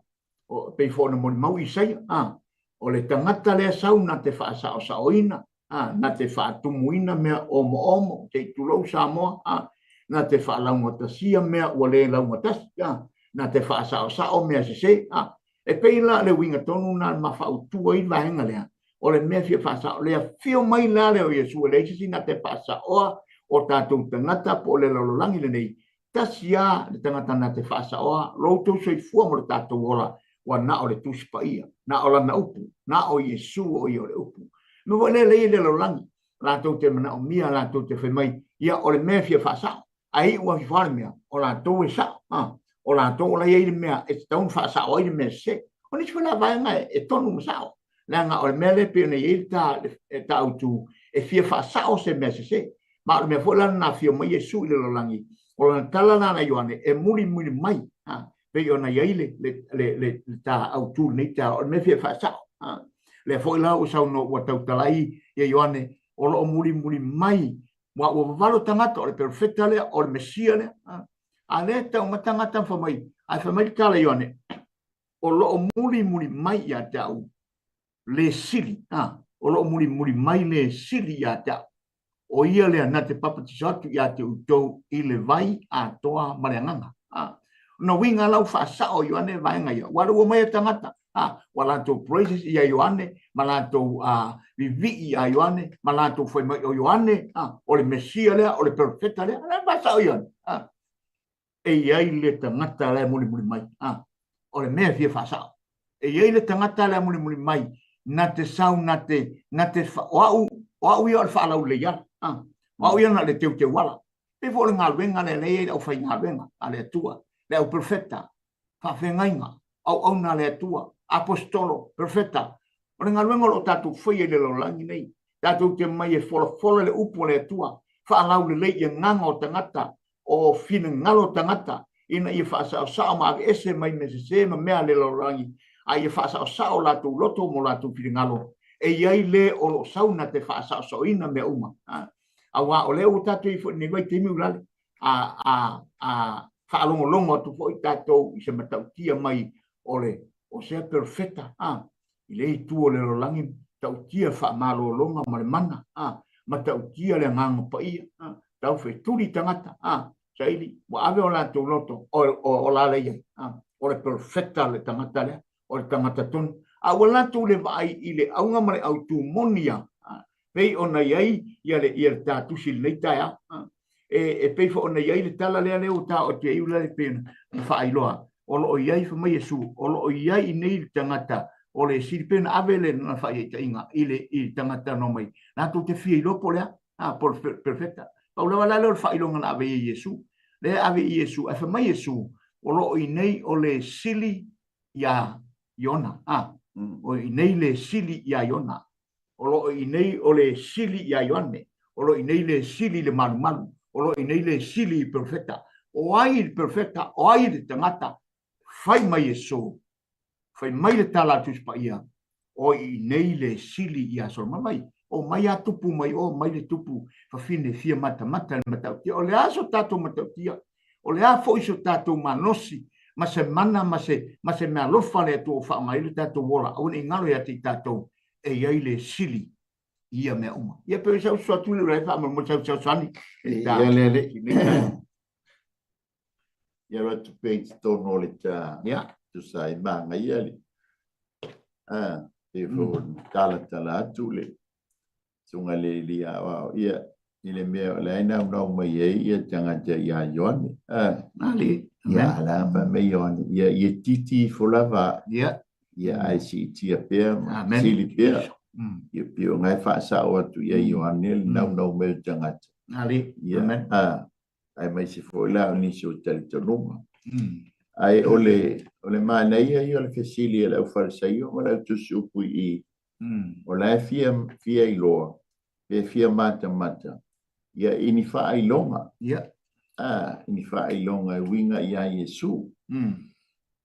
o, pei foi ona molimau Isaia, a, o le tagata lea sau na te faasaosaoina, a, na te faatumuina mea omoomo, se i tulou Samoa, a, na te faalaugatasia mea ua le laugatasi, a, na te faasaosao mea sese, a. E pei la le uiga tonu lena ma faautu ai le vaega lea, o le mea fia faasao, le afio mai la lea o Iesu, e leai se isi na te faasaoa o tatou tagata po o le lalolagi lenei, Tasi a le tagata na te faasaoa lo outou soifua mo le tatou ola, ua na o le Tusi Paia, na o Lana Upu, na o Iesu o ia o le Upu. Mea foi lea lea i le lalolagi, latou te manaomia, latou te fai mai, ia o le mea e fia faasao, ae iu afi fa le mea, o latou e sao, a, o latou o la i ai le mea e tatau ona faasao ai le mea sese. O nisi foi la vaega e tonu ma sao, leaga o le mea lea e pei ona i ai le ta, le ta autu, e fia faasao se mea sese. Ma o le mea foi la na afio mai Iesu i le lalolagi, o lana tala la na Ioane, e mulimuli mai, ha, pei ona i ai le, le, le, le, le ta autu lenei taeao, o le mea fia faasao. Ha. Lea foi la ua saunoa ua tautalai ia Ioane, o lo o mulimuli mai, ua ua vavalo tagata, o le perofeta lea, o le Mesia lea. Ha. A lea tau mai tagata fai mai, ae fai mai le tala Ioane, o lo o mulimuli mai ia te au le sili, a, o lo o mulimuli mai le sili ia te au. O ia lea na te papatiso atu ia te outou i le vai atoa ma le agaga. A, ona uiga la ua faasao Ioane vaega ia, ua ua mai e tagata, a, ua latou praises ia Ioane, ma latou a, vivii ia Ioane, ma latou fai mai o Ioane, a, o le Mesia lea, o le perofeta lea, la faasao Ioane, a. E i ai le tagata la e mulimuli mai, a, o le mea e fia faasao. E i ai le tagata la e mulimuli mai, na te sau, na te, na te, o au, o au ia o le faalaulelei ala, a, o au ia na o le teuteu ala. Pei foi o le galuega lea lea e i ai le aufaigaluega a le Atua, le au perofeta, faafeagaiga, auauna a le Atua, aposetolo, perofeta. O le galuega o lo o tatou faia i le lalolagi nei, tatou te mai e folafola le upu a le Atua, faalaulelei i agaga o tagata, o finagalo o tagata, ina ia faasaosao ma aveese mai mea sese ma mea a le lalolagi, a ia faasaosao latou loto ma o latou finagalo, e i ai le o lo o sau na te faasaosaoina mea uma. Aua o lea ua tatou i ai foi i lenei vaitaimi ulale, a, a, a faalogologo atu foi tatou i se matautia mai o le o sea perofeta, a, i le itu o le lalolagi, matautia faamalologa ma le mana, a, matautia le agaga paia, a, tau fetuli tagata, a, saili, ua ave o latou loto, o, o, o la lea i ai, a, o le perofeta le tagata lea, o le tagata tonu. A ua latou le vaai i le auga ma le autu moni ia, a, pei ona i ai ia le, ia le ta tusi i lenei taeao. A, e, e pei foi ona i ai le tala lea lea ua taoo atu ai ula le pei ona faailoa, o lo o i ai, fai mai Iesu, o lo o i ai i nei le tagata o le sili, pei ona ave le lana faaiaitaiga i le, i le tagata na omai, latou te fia iloa po o le a, a, po o le perofeta. Pau lava la lea o le faailoga na ave i ai Iesu. Lea e ave i Iesu, ae fai mai Iesu, o lo o i nei o le sili iā Iona, a, o i nei le sili iā Iona. O lo o i nei o le sili iā Ioane, o lo o i nei le sili i le malumalu, o lo o i nei le sili i perofeta. O ai le perofeta, o ai le tagata, fai mai Iesu, fai mai le tala a le Tusi Paia, o i nei le sili iā Solomona. Mai, o mai a tupu mai o, mai le tupu fafine fia matamata i le matautia. O le a so tatou matautia? O le a foi so tatou malosi ma se mana ma se, ma se meaalofa a le Atua ua faaaoga ai lo tatou ola, aua ne i galo ia te i tatou e i ai le sili i ia mea uma. Ia pei o sau fesoasoani atu lea faamolemole sau fesoasoani i ta. Ia le alii. Ia alu atu pea i totonu o le ta. Ia. Tusa ai magaia le. Ah, pei foi ona talatala atu le. Susuga i le alii aoao, ia, i le mea o la e naunau mai ai ia tagata ia Ioane. Ali. Ia, a la fai mai Ioane, ia, ia titi ifo lava. Ia, ae siitia pea ma sili pea. Ia, pei o na e faasao atu ia Ioane le naunau mai o tagata. Ali. Ia, aemaise foi la o nisi o talitonuga. Ae o le, o le manaia ia o le fesili a le aufalesaio ma le autusiupu i i, o la e fia, fia iloa, pe fia matamata, ia i ni faailoga. I ni faailoga e uiga ia Iesu.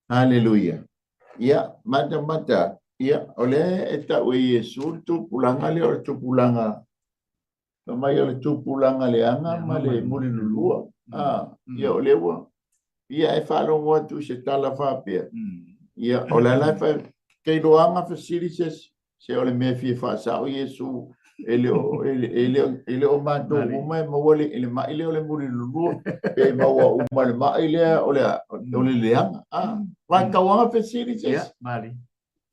Haleluia. Ia, matamata, ia, o lea e tau e Iesu le tupulaga lea o le tupulaga Fai mai o le tupulaga leaga ma le mulilulua. Ia o lea ua ia e faalogo atu i se tala faapea. Ia o le ala e fai ke iloaga fesili se isi, se o le mea e fia faasao Iesu e le o e le e le o e le o matou uma e maua le i le mai lea o le mulilulua pe maua uma le mai lea o le o le leaga. Vaitauaga fesili se isi.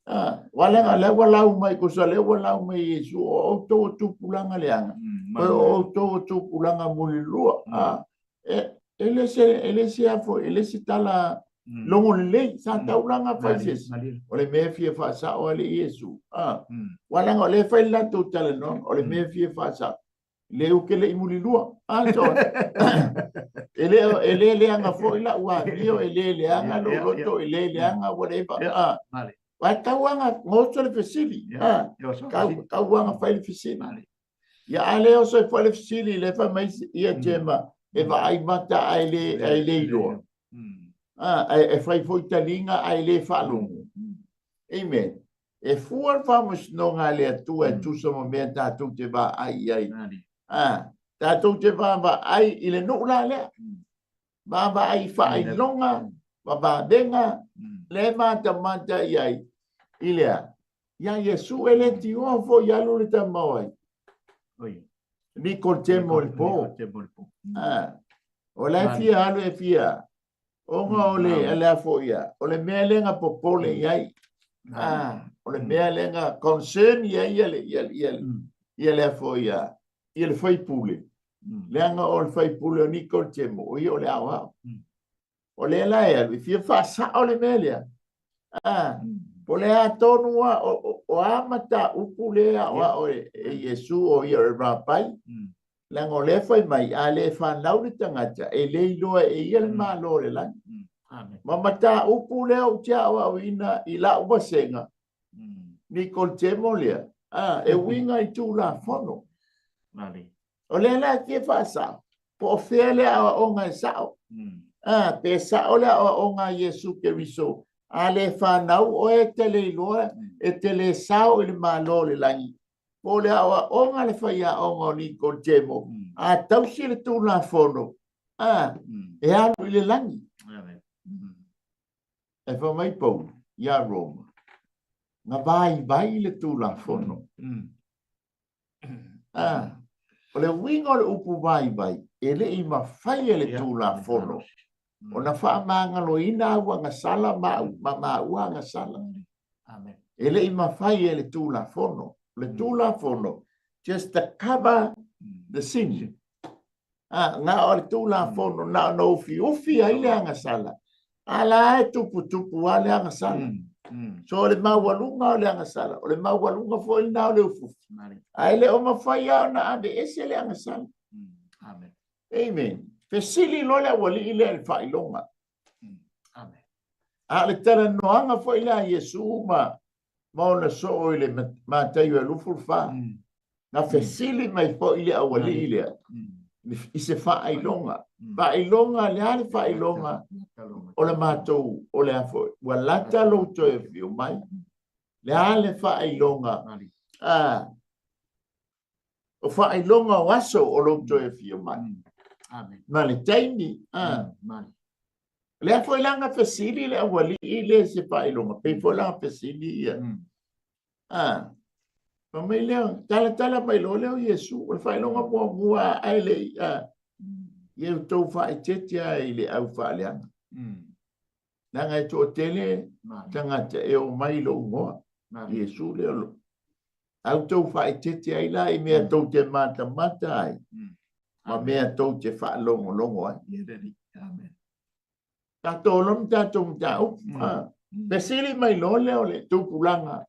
Ah, wa leaga lea ua lau mai tusa lea ua lau mai Iesu o outou o tupulaga leaga mm, o outou o tupulaga mulilua mm. ah, e, e le se e le se afo e le se tala mm. logo lelei sa mm. taulaga fai se isi o le mea fia faasao a le Iesu ah, mm. wa leaga o lea fai le latou talanoaga o le mm. mea fia faasao le u ke le i mulilua. Ah, so, e le, e le leaga foi lau amio, e le leaga lou loto, e le leaga whatever. Ah, Vai tau anga ngoso le fesili. Ah, tau, tau anga fai le fesili. Ia a le oso e fai le fesili, le fai mai ia tema, e vaai mata ai le, ai le iloa. Ah, e, e fai foi taliga ai le faalogo. Amen. E fua le faamasinoga a le Atua e tusa ma mea tatou te vaai i ai. A, tatou te vaavaai i le nuu la lea. Vaavaai i faailoga ma vavega lea e matamata i ai i le a? Ia Iesu e le tioa foi alu le tama o ai? Nikotemo i le po. A, o la e fia alu e fia Ona o le, a le a foi ia, o le mea lea na popole i ai. Ah, o le mea lea na concern i ai ia le, ia, ia, ia le a foi ia, ia le faipule. Leaga o le faipule o Nicoletemo, o ia o le aoao. O lea la e alu, e fia faasao le mea lea. Ah, po o le a tonu a, o, o, o a mataupu lea aoao e, e Iesu o ia o le Rapai. Leaga o lea e fai mai, a le fanau le tagata, e le iloa e ia le Malo o le lagi. Ma mataupu lea ou te aoaoina i lau vasega, Nicoletemo lea, a, e uiga i Tulafono. O lea la e fia faasao, po o fea le aoaoga e sao. A, pe sao le aoaoga a Iesu Keriso, a le fanau oe e te le iloa, e te le sao i le Malo o le lagi. Po o le aoaoga a le faiaoga o Nikodemo, a tausi le Tulafono, a, e alu i le lagi. E fai mai Paulo iā Roma, na vaivai le Tulafono. A, o le uiga o le upu vaivai, e le i mafai e le Tulafono ona faamagaloina au agasala ma, ma maua agasala. E le i mafai e le Tulafono. O le Tulafono, just to cover the sin. Ah, na o le Tulafono, na ona ufiufi ai le agasala. A la e tuputupu lava le agasala. So o le maualuga o le agasala, o le maualuga foi lena o le ufiufi. Ae le o mafai lava ona aveese le agasala. Amen. Amen. Fesili loa le aualii lea i le faailoga. Amen. A o le talanoaga foi lea a Iesu ma, ma ona soo i le Mataio e 24, na fesili mai foi le aualii lea i se faailoga. Faailoga, le a le faailoga o le matou, o le a foi, ua lata lou toe afio mai. Le a le faailoga? Ah, o faailoga o aso o lou toe afio mai. Amen. Ma le taimi. Ah. Lea foi la na fesili le aualii le se faailoga, pei foi la na fesili ia. Ah. Fai mai lea, talatala mai loa lea o Iesu, o le faailoga muamua ae le i, ah, ia outou faaeteete lava i le au faaleaga. Leaga e toatele tagata e omai i lou igoa, Iesu lea o lo. A outou faaeteete ai la i mea tou te matamata ai ma mea tou te faalogologo ai. Tatou loa ma tatou mataupu. Fesili mai loa lea o le tupulaga,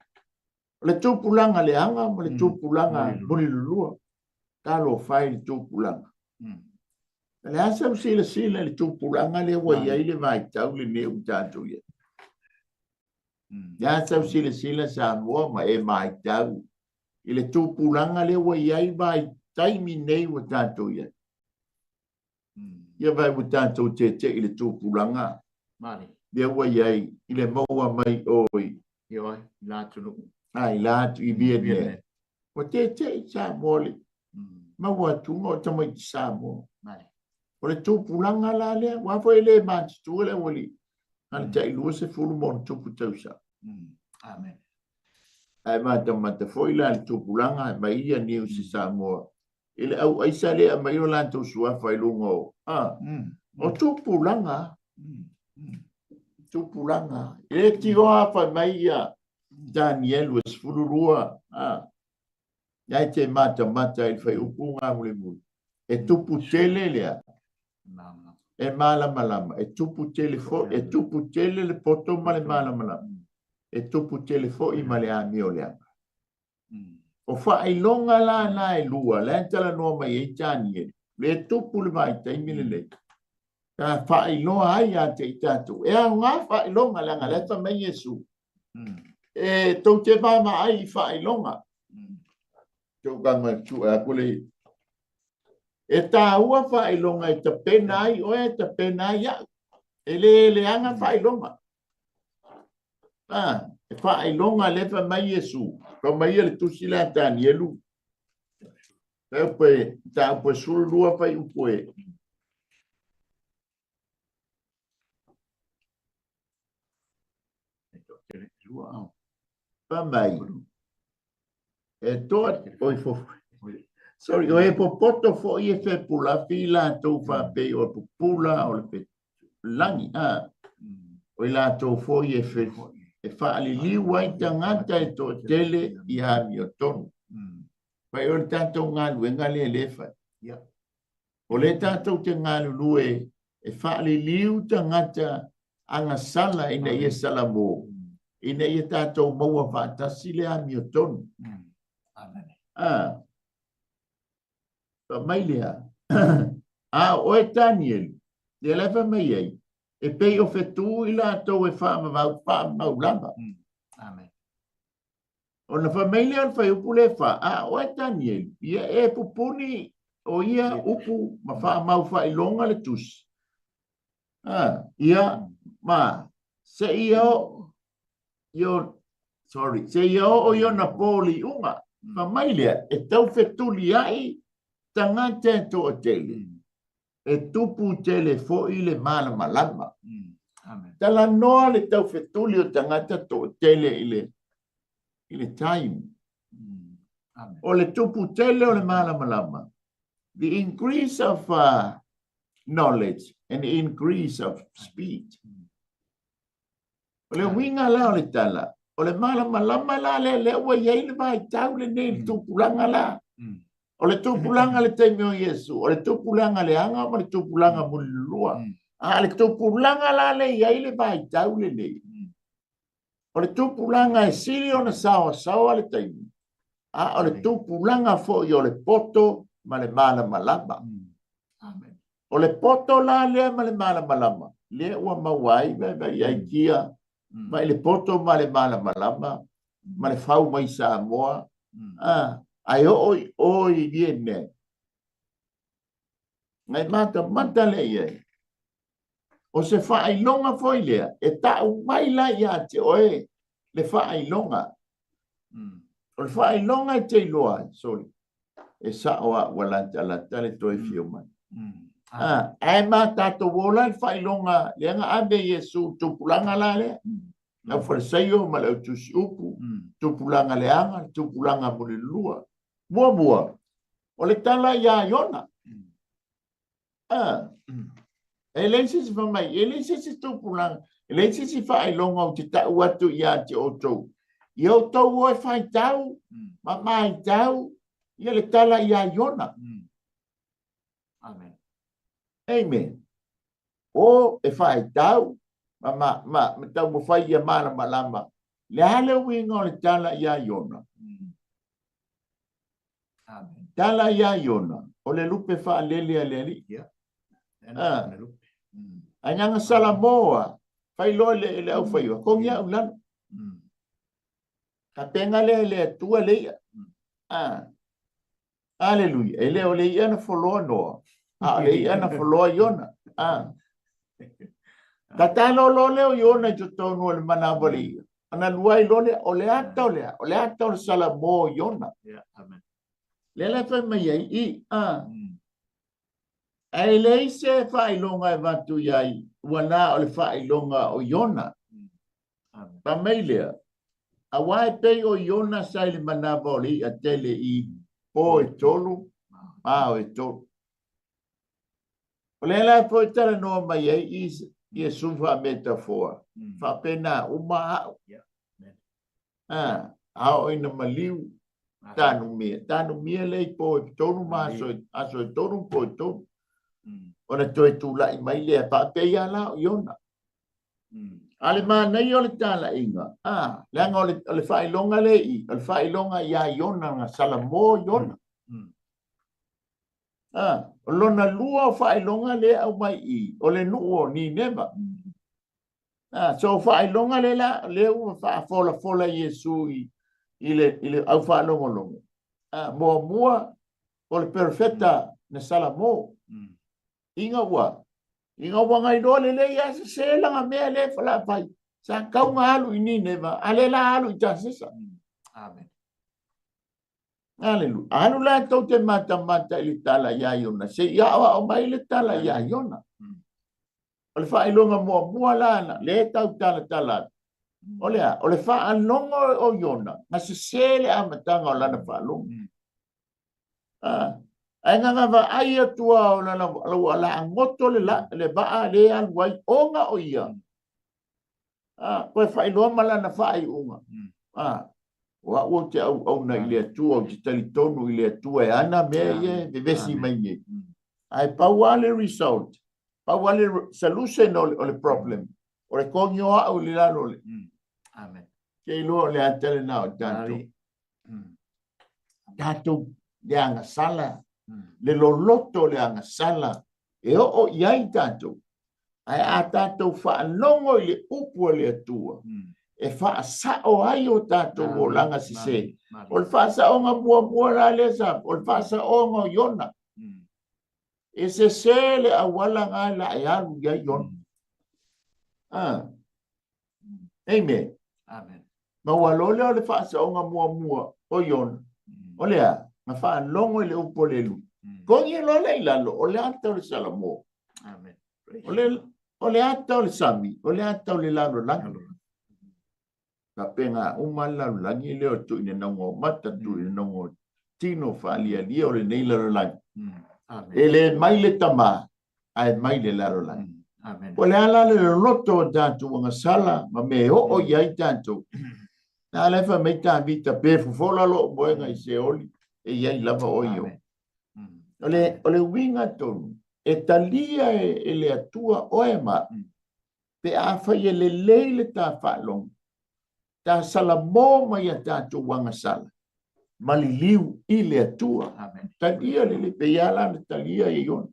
o le tupulaga leaga ma le tupulaga mulilulua. Talofa e i le tupulaga. O le a sau silasila i le tupulaga lea ua i ai le vaitau lenei ua tatou i ai? Le a sau silasila Samoa ma e matau i le tupulaga lea ua i ai vaitaimi nei ua tatou i ai. Ia vai ua tatou tete'i i le tupulaga lea ua i ai i le maua mai o i Ioe, i la atunuu. A, i la atu i Vietnam. Ua tete'i Samoa le maua atuga o tamaiti Samoa. O le tupulaga la lea, aua foi e le matutua le aualii, na o le tai 20 ma ona tupu tausaga. Amen. Ae matamata foi la i le tupulaga e aumai ia news i Samoa i le au aisa lea e aumai o latou suafa i luga o, a, o tupulaga, tupulaga. E le tioa fai mai ia Danielu e 12, a, Ia e te matamata i le fuaiupu nga mulimuli. E tupu tele lea. E malamalama. E tupu tele foi, e tupu tele le poto ma le malamalama. E tupu tele foi ma le amio leaga. O faailoga la na e lua, la e talanoa mai ai Daniel, le tupu le vaitaimi lenei. Ka faailoa ai ia te i tatou. E aoga faailoga, leaga la e fai mai Iesu. E tou te vaavaai i faailoga. Tou ka mai tu a kule. E tāua faailoga e tapena ai oe, e tapena ai au. E le leaga faailoga. Ah, e faailoga le fai mai Iesu. Fai mai ia le tusi le a Tanielu. Pe taupe 12 fai upu e. Fai mai, e toa, oi fofo, sorry, o e popoto foi e fepulafi i latou faapei o le pupula o le lagi, a, o i latou foi e, fe, e faaliliu ai tagata e toatele i amiotonu. Fai o le tatou galuega lea lea e fai. O lea tatou te galulue e faaliliu tagata agasala ina ia salamo, ina ia tatou maua faatasi le amiotonu. A, fai mai lea, a o oe Tanielu, lea la e fai mai ai, e pei o fetu i latou e faavavau faamau lava. Amen. Ona fai mai lea o le fuaiupu lea e fa, a o oe Tanielu, ia e pupuni o ia upu ma faamau faailoga le tusi. A, ia, ma, seia oo, io, sorry, seia oo i ona po liuga. Fai mai lea, e taufetuliai tagata e toatele. E tupu tele foi le malamalama. Amen. Talanoa le taufetuli o tagata toatele i le, i le time. Amen. O le tupu tele o le malamalama. The increase of knowledge and the increase of speed. O le uiga la o le tala, o le malamalama la lea, lea ua i ai le vaitau lenei i le tupulaga la. O le tupulaga le taimi o Iesu, o le tupulaga leaga ma le tupulaga mulilua. A o le tupulaga la lea e i ai le vaitau lenei, o le tupulaga e sili ona saoasaoa le taimi, a o le tupulaga foi o le poto ma le malamalama. Amen. O le poto la lea ma le malamalama, lea ua maua ai vaivai ai tia, mai le poto ma le malamalama, ma le fau mai Samoa, a, ae oo i o i Vietnam. Ngai matamata lea i ai. O se faailoga foi lea, e tau mai la ia te oe le faailoga. O le faailoga e te iloa ai, sorry, e sao a ua latalata le toe fio mai. Ah, ae ma tatou ola le faailoga lea na ave Iesu tupulaga la lea. Le au Farisaio ma le au tusi upu, tupulaga leaga, tupulaga mulilua. Muamua, o le tala iā Iona. Ah, e leai se isi fai mai, e leai se isi tupulaga, e leai se isi faailoga ou te tau atu ia te outou. Ia outou o e faitau. Ma maitau ia le tala ia Iona. Amen. Amen. O e faitau ma ma ma, ma taumafai ia malamalama le a le uiga o le tala ia Iona. Amen. Tala ia Iona, o le lupe faalele a le Alii. Yeah. Ah. Le lupe. Ae ganga Salamoa, fai loa le, le aufaiva, kogi au lalo. Tapenga lea e le Atua le ia. Ah. Aleluia. E le o le ia na foloa Noa, a o le ia na foloa Iona. Ah. Tatalo loa lea o Iona i totonu o le manawa le ia. Ona lua ai loa lea, o le ata o le a, o le ata o le Salamo o Iona. Yeah, amen. Lea la e fai mai ai, i, ah. Ae leai se faailoga e avatu i ai, ua na o le faailoga o Iona. Fai mai lea, Aua e pei o Iona sa i le manava o le iʻa tele i po e tolu ma ao e tolu. O lea la foi talanoa mai ai i Iesu faa-metafoa, faapena uma au. A oo ina maliu, tanumia, tanumia lea i po e tolu ma aso, aso e tolu ma po e tolu. Ona toe tulai mai lea, faapei lava la o Iona. A le manaia o le talaiga, a, leaga o le, o le faailoga lea i, o le faailoga iā Iona na salamo Iona. A, o lona lua o faailoga lea e aumai i, o le nuu o Nineva. A, so o faailoga lea la, lea ua faafolafola Iesu i, i le, i le aufaalogologo. A, muamua, o le perofeta na salamo. Ina ua, ina ua nailoa lelei a sese lana mea le la fai. Sa tau na alu i Nineva, a le la alu i Tasesa. Amen. Aleluia. Alu latou te matamata i le tala iā Iona, se i aoao mai le tala iā Iona. O le faailoga muamua la na, le tau talatala atu. O le a? O le faalogo o Iona, na sese le amataga o lana faalogo. Ah, ae na vaai atu lava o lana, ua laagoto le, la, le vaa le alu ai, ona o ia. Ah, toe faailoa ma lana faaiuga. Ah, o au ou te auauna i le Atua, ou te talitonu i le Atua e ana mea ia e vevesi mai nei. Ae pau lava le result, pau lava le solution o le, o le problem, o le kogi o au i le lalo o le. Amen. Ke iloa o le ata lena o tatou. Tatou le agasala, le loloto o le agasala e oo i ai tatou. Ae a tatou faalogo i le upu a le Atua, e faasao ai o tatou olaga sese. O le faasaoga muamua la lea sa, o le faasaoga o Iona. E sese le auala na la e alu i ai Iona. Ah. Amen. Amen. Ma ua loa lea o le faasaoga muamua o Iona. O le a? Na faalogo i le upu o le Alii. Kogi loa lea i lalo, o le ata o le Salamo. Amen. O le, o le ata o le sami, o le ata o le lalolagi. Faapena uma le lalolagi lea o tuuina nauga o mata, tuuina nauga o tino faalialia o lenei lalolagi. Amen. E le mai le tama, ae mai le lalolagi. Amen. O le a la le loloto o tatou agasala ma mea e oo i ai tatou. Na la e fai mai Tavita, pe fofola lou moega i Seoli, e i ai lava oe i o. O le, o le uiga tonu, e talia e, e le Atua oe ma au, pe afai e lelei le ta faalogo, ta salamo mai a tatou agasala, ma liliu i le Atua. Amen. Talia lelei, pe ia la na talia e Iona.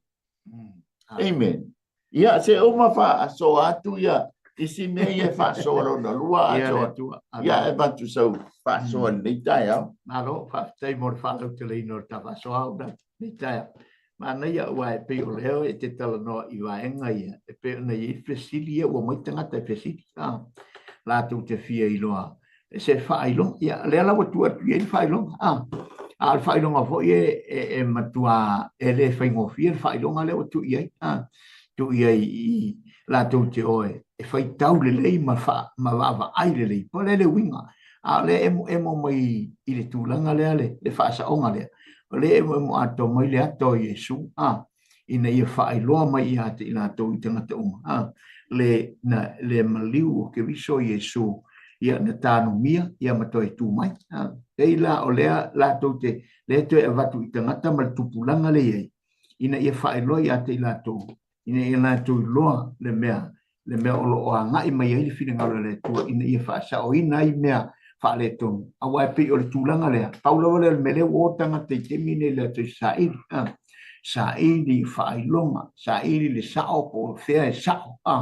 Amen. Ia, se uma faasoa atu ia isi mea ia e faasoa lona lua Ia le asoa. Atua. Amen. Ia, e avatu sau faasoa i lenei taeao. Malo, faafetai mo le faalauteleina o le ta faasoa au lenei taeao. Manaia aua e pei o lea e te talanoa i vaega ia, e pei ona i ai fesili ia ua omai tagata e fesili, a, latou te fia iloa se faailoga. Ia, lea la ua tuu atu i ai le faailoga, a, a o le faailoga foi e, e, e matua e le faigofie le faailoga lea ua tuu i ai, a, tuu i ai i latou te o e, e faitau lelei ma, fa, ma vaavaai lelei, po o le a le uiga. A o lea e emoemo mai i le tulaga lea le, le faasaoga lea, o lea e emoemo atoa mai le ata o Iesu, a, ina ia faailoa mai ia te i latou i tagata uma, a, le, na, le maliu o Keriso Iesu, ia, na tanumia, ia, ma toe tu mai, a. Pei la o lea latou te lea toe avatu i tagata ma le tupulaga lea i ai, ina ia faailoa ia te i latou, ina ia latou iloa le mea, le mea o lo o agai mai ai le finagalo o le Atua ina ia faasaoina ai mea faaletonu. Aua e pei o le tulaga lea, pau lava lea o le mea lea ua o tagata i taimi nei i le latou saili, a, saili faailoga, saili le sao po o fea e sao, a.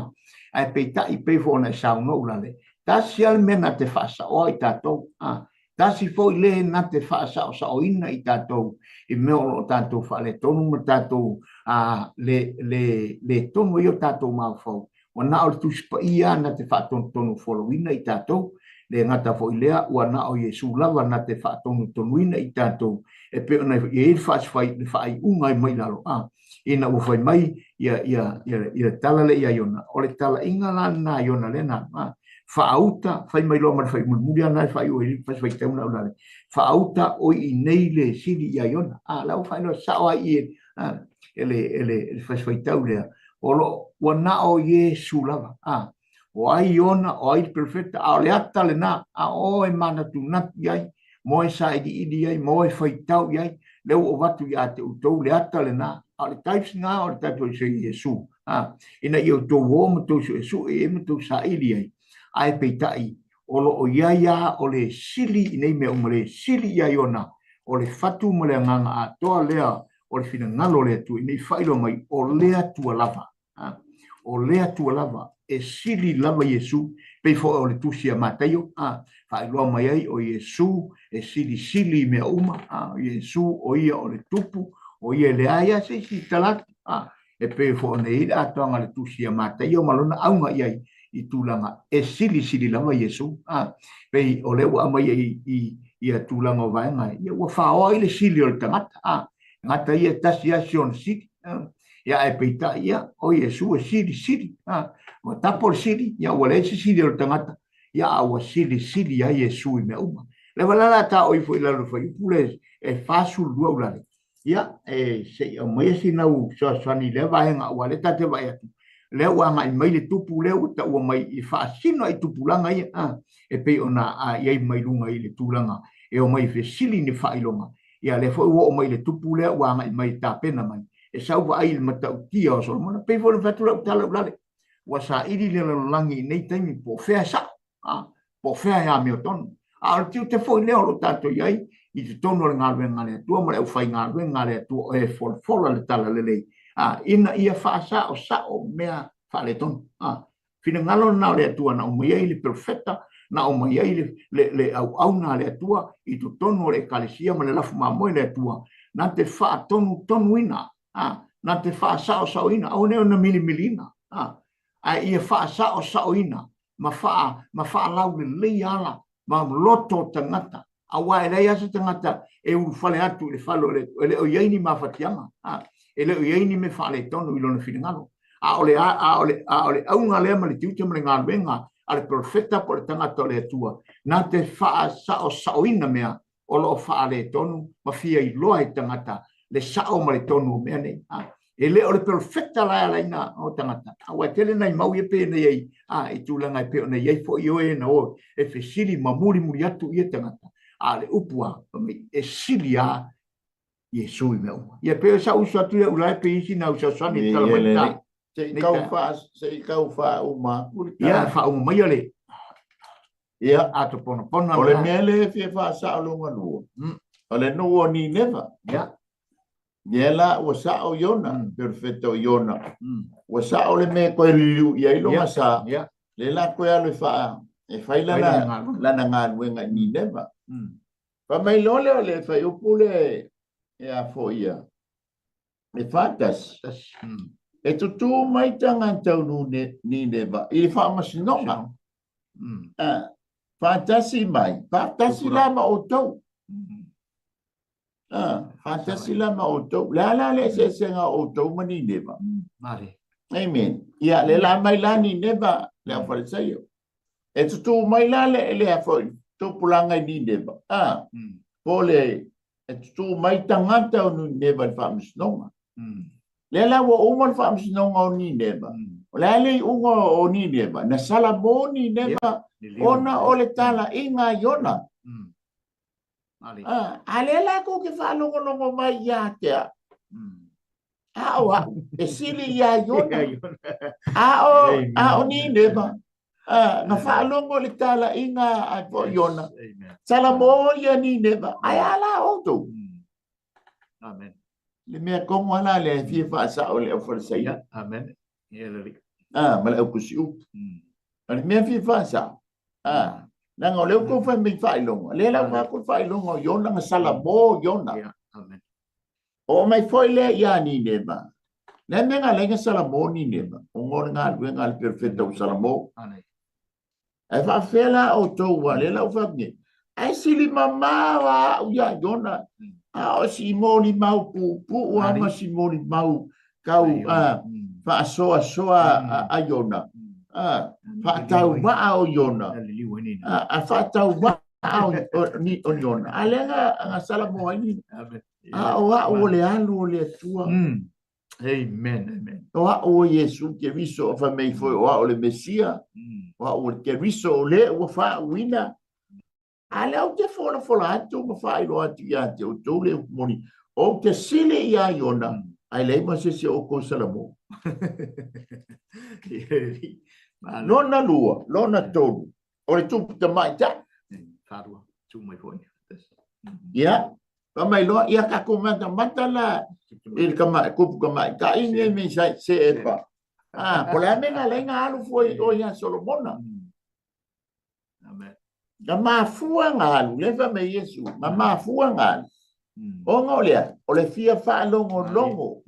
Ae peitai, pei foi ona e saunoa Ulale, tasi lava le mea na te faasaoa i tatou, a, tasi foi le na te faasaosaoina i tatou i mea o lo o tatou faaletonu ma tatou a, le, le, le tonu ai o tatou mafaufau, ua na o le Tusi Paia na te faatonutonu folauina i tatou, le gata foi i lea, ua na o Iesu lava na te faatonutonuina i tatou, e pei ona i ai le faasifai, le faaiuga mai lalo, a, ina ua fai mai ia, ia, ia, ia le tala lea ia Iona, o le talaiga la lena a Iona lea na, a, faauta, fai mai loa ma le fai mulimuli lava lena e faaiu ai le faitauna na ulale, faauta oi i nei le sili ia Iona, a, la ua faailoa sao ai i a, e le, e le, e le fasifaitau lea, o lo, ua na o Iesu lava, a, o ai Iona, o ai le perofeta, a o le ata lena, a o e manatunatu i ai, mo e sailiili i ai, mo e faitau i ai, lea ua avatu ia te outou le ata lena, a o le types na o le type o Iesu, a, ina ia outou o ma outou suesue i ai ma outou saili ai, ae peitai, o lo o i ai lava o le sili i nei mea uma, le sili ia Iona, o le fatu ma le agaga atoa lea o le finagalo o le Atua, ina ia faailoa mai, o le Atua lava, a, o le Atua lava, e sili lava Iesu, pei foi o le tusi a Mataio, a, faailoa mai ai o Iesu e silisili i mea uma, a, o Iesu o ia o le tupu, o ia e leai lava se isi i tala atu, a, e pei foi ona i ai le atoaga o le tusi a Mataio ma lona auga i ai i tulaga e silisili lava Iesu, a, pei o lea ua aumai i, i, ia tulaga o vaega, ia ua faoa ai le sili o le tagata, a, gata ia e tasi lava si ona sili, a, ia ae peitai ia, o Iesu e silisili, a, ua tapo le sili, ia ua leai se sili o le tagata, ia a ua silisili ai Iesu i mea uma. Leva la la ta oi foi lalo fuaiupu le e 42 ulale, ia e se i aumaia sina au fesoasoani i lea vaega aua lea ta te vaai atu, lea ua agai mai le tupu lea ua taua mai i faasino i tupulaga ia, a, e pei ona a, i ai mai luga i le tulaga e omai e fesili ni faailoga, ia lea foi ua oo mai i le tupu lea ua agai mai e tapena mai, e sau vaai i le matautia o Solomona. Pei foi ona fai atu lau tala ulale, ua saili le lalolagi i nei taimi po o fea e sao, a, po o fea e amiotonu. A o le tiute foi lea o lo o tatou i ai i totonu o le galuega a le Atua ma le aufaigaluega a le Atua e folafola le talalelei, a, ina ia faasaosao mea faaletonu. A, finagalo lena o le Atua na aumai ai le perofeta, na aumai ai le, le, le auauna a le Atua i totonu o le ekalesia ma le lafu mamoe le Atua, na te faatonutonuina, a, na te faasaosaoina, aua ne ona milimiliina, a, ae ia faasaosaoina ma faa, ma faalaulelei ala ma loto o tagata, aua e leai lava se tagata e ulufale atu i le fale o le Atua, e le o i ai ni mafatiaga, a, e le o i ai ni mea faaletonu i lona finagalo. A o le, a o le, a o le auga lea ma le tiute ma le galuega a le perofeta po o le tagata o le Atua, na te faasaosaoina mea o lo o faaletonu ma fia iloa e tagata le sao ma le tonu o mea nei. A, e le o le perofeta la e ala ai na o tagata, aua e tele nai mau ia pei ona i ai, a, i tulaga e pei ona i ai foi oe na o e fesili ma mulimuli atu ia tagata, a o le upu a, fai mai, e sili a Iesu i mea uma. Ia pei o sau uso atu ia ula e pei isi na usausani i tala mai ta. Se i tau wha, se i tau whauma atu le tala. Ia, whauma mai le. Ia. Ato ponapona. O le mea le e fia whaasao longa lua. O le nuu o Nineva. Ia. Ia la, ua sao Iona, perofeta o Iona. Ua sao le mea e koe liliu i ai longa sa. Ia. Le la koe alu e whaa, e whai lana, lana galuega i Nineva. Fai mai loa lea o le fuaiupu le e a foi ia, e 41. E tutū mai tagata o Nineva i le faamasinoga. Faatasi mai, faatasi la ma outou. Faatasi la ma outou. Le a la le eseesega o outou ma Nineva? Amen. Ia, le la mai la Nineva, le aufalesaio. E tutū mai la le, le a foi, tupulaga i Nineva, a, po o le, e tutū mai tagata o Nineva i le faamasinoga. Lea la ua uma le faamasinoga o Nineva. O le a le iuga o Nineva? Na salamo Nineva ona o le talaiga a Iona. A lea la tou te faalogologo mai ia te au. A o au, e sili ia Iona. A o Nineva, na faalogo le talaiga a po Iona. Salamo ia Nineva, ae a la outou. Amen. Le mea kogo ala lea e fia faasao le au Farisaio. Amen. Ia le alii. Ma le au tusi upu. O le mea fia faasao, leaga o lea ua tou fai mai i faailoga, lea la ua fai atu le faailoga o Iona na salamo Iona. Amen. Oo mai foi lea ia Nineva. Le mea na ala ai na salamo Nineva, ona o le galuega a le perofeta ua salamo. Ae faafefea la outou, ua lea la ua fai atu nei, ae sili mamao a au ia Iona, a o si molimau puupuu lava ma si molimau tau faasoasoa a Iona, faatauvaa o Iona, a faatauvaa o Iona, a lea na salamo ai ni. A o au o le alu o le Atua. Amen, amen. O au o Iesu Keriso, o fai mai foi o au o le Mesia, o au o le Keriso o le ua faauina. A lea ou te folafola atu ma faailoa atu ia te outou le upu moni, ou te sili ia Iona, ae leai ma se isi o outou Salamo. Lona lua, lona tolu, o le tupu tamaitai. Whārua, tū mai foi. Ia, fa mai loa, ia tatou matamata la i le kama, kupu tamaitai nei me sai se epa. Ah, po le a mea na ala ai na alu fua i o ia Solomona. Amen. Na mafua na alu, le fa mai Iesu, na mafua na alu. Ona o lea, o le fia faalogologo.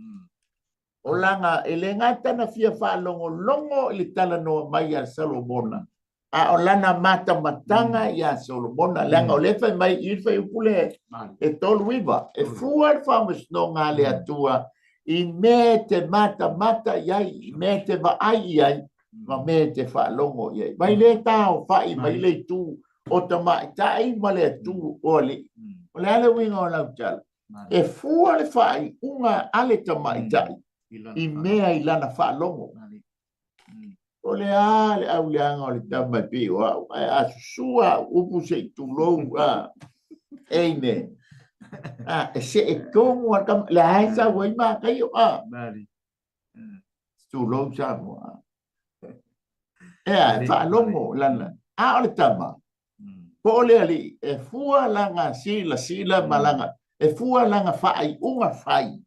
O lana, e le gata na fia faalogologo i le talanoa mai a Solomona, a o lana matamataga ia Solomona, leaga o lea e fai mai i le fuaiupu le e 39, e fua le faamasinoga a le Atua i mea e te matamata i ai, i mea e te vaai i ai, ma mea e te faalogo i ai. Mai le taofai mai le itu o tamaitai ma le itu o alii. O le a le uiga o lau tala? E fua le faaiuga a le tamaitai i mea i lana faalogo. O le a le auleaga o le tama e pei o au, ae a susua au upu se i tulou, a. Amen. A, e see tonu a le tama, le a e sau ai makaio, a. Tulou Samoa. Ea, e faalogo lana. A o le tama, po o le alii, e fua lana silasila ma lana, e fua lana faaiuga fai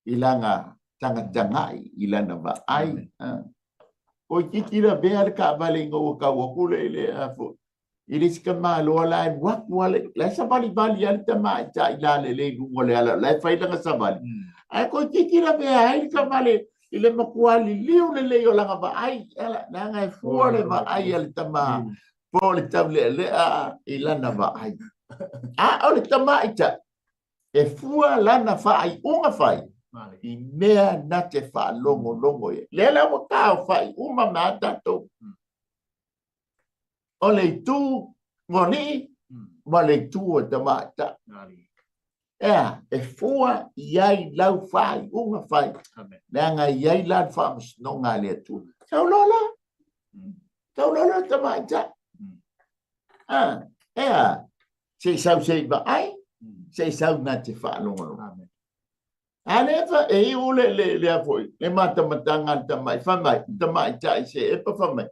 i lana tagatagai, i lana vaai. Toeitiiti lavea le taavale ina ua tau atu le, le, a foi, i le isi tamaloa la e alu atu lava, la e savalivali lava le tamaitai lalelei i luga o le ala, la e fai lana savali. Ae toeitiiti lavea ai le taavale i le matua liliu lelei o lana vaai, leaga e fua le vaai a le tama po o le taulealea i lana vaai. A o le tamaitai, e fua lana faaiuga fai i mea na te faalogologo i ai. Lea la ua taofai uma ma a tatou. O le itu o alii ma le itu o tamaitai. Ea, e fua i ai lau faaiuga fai, leaga e i ai la le faamasinoga a le Atua. Sau loa la, sau loa la tamaitai. Ah, ea, se i sau se i vaai, se i sau na te faalogologo. A lea fa, e iu le, le, lea foi, le matamataga a le tamai, fai mai, tamaitai se epa fai mai,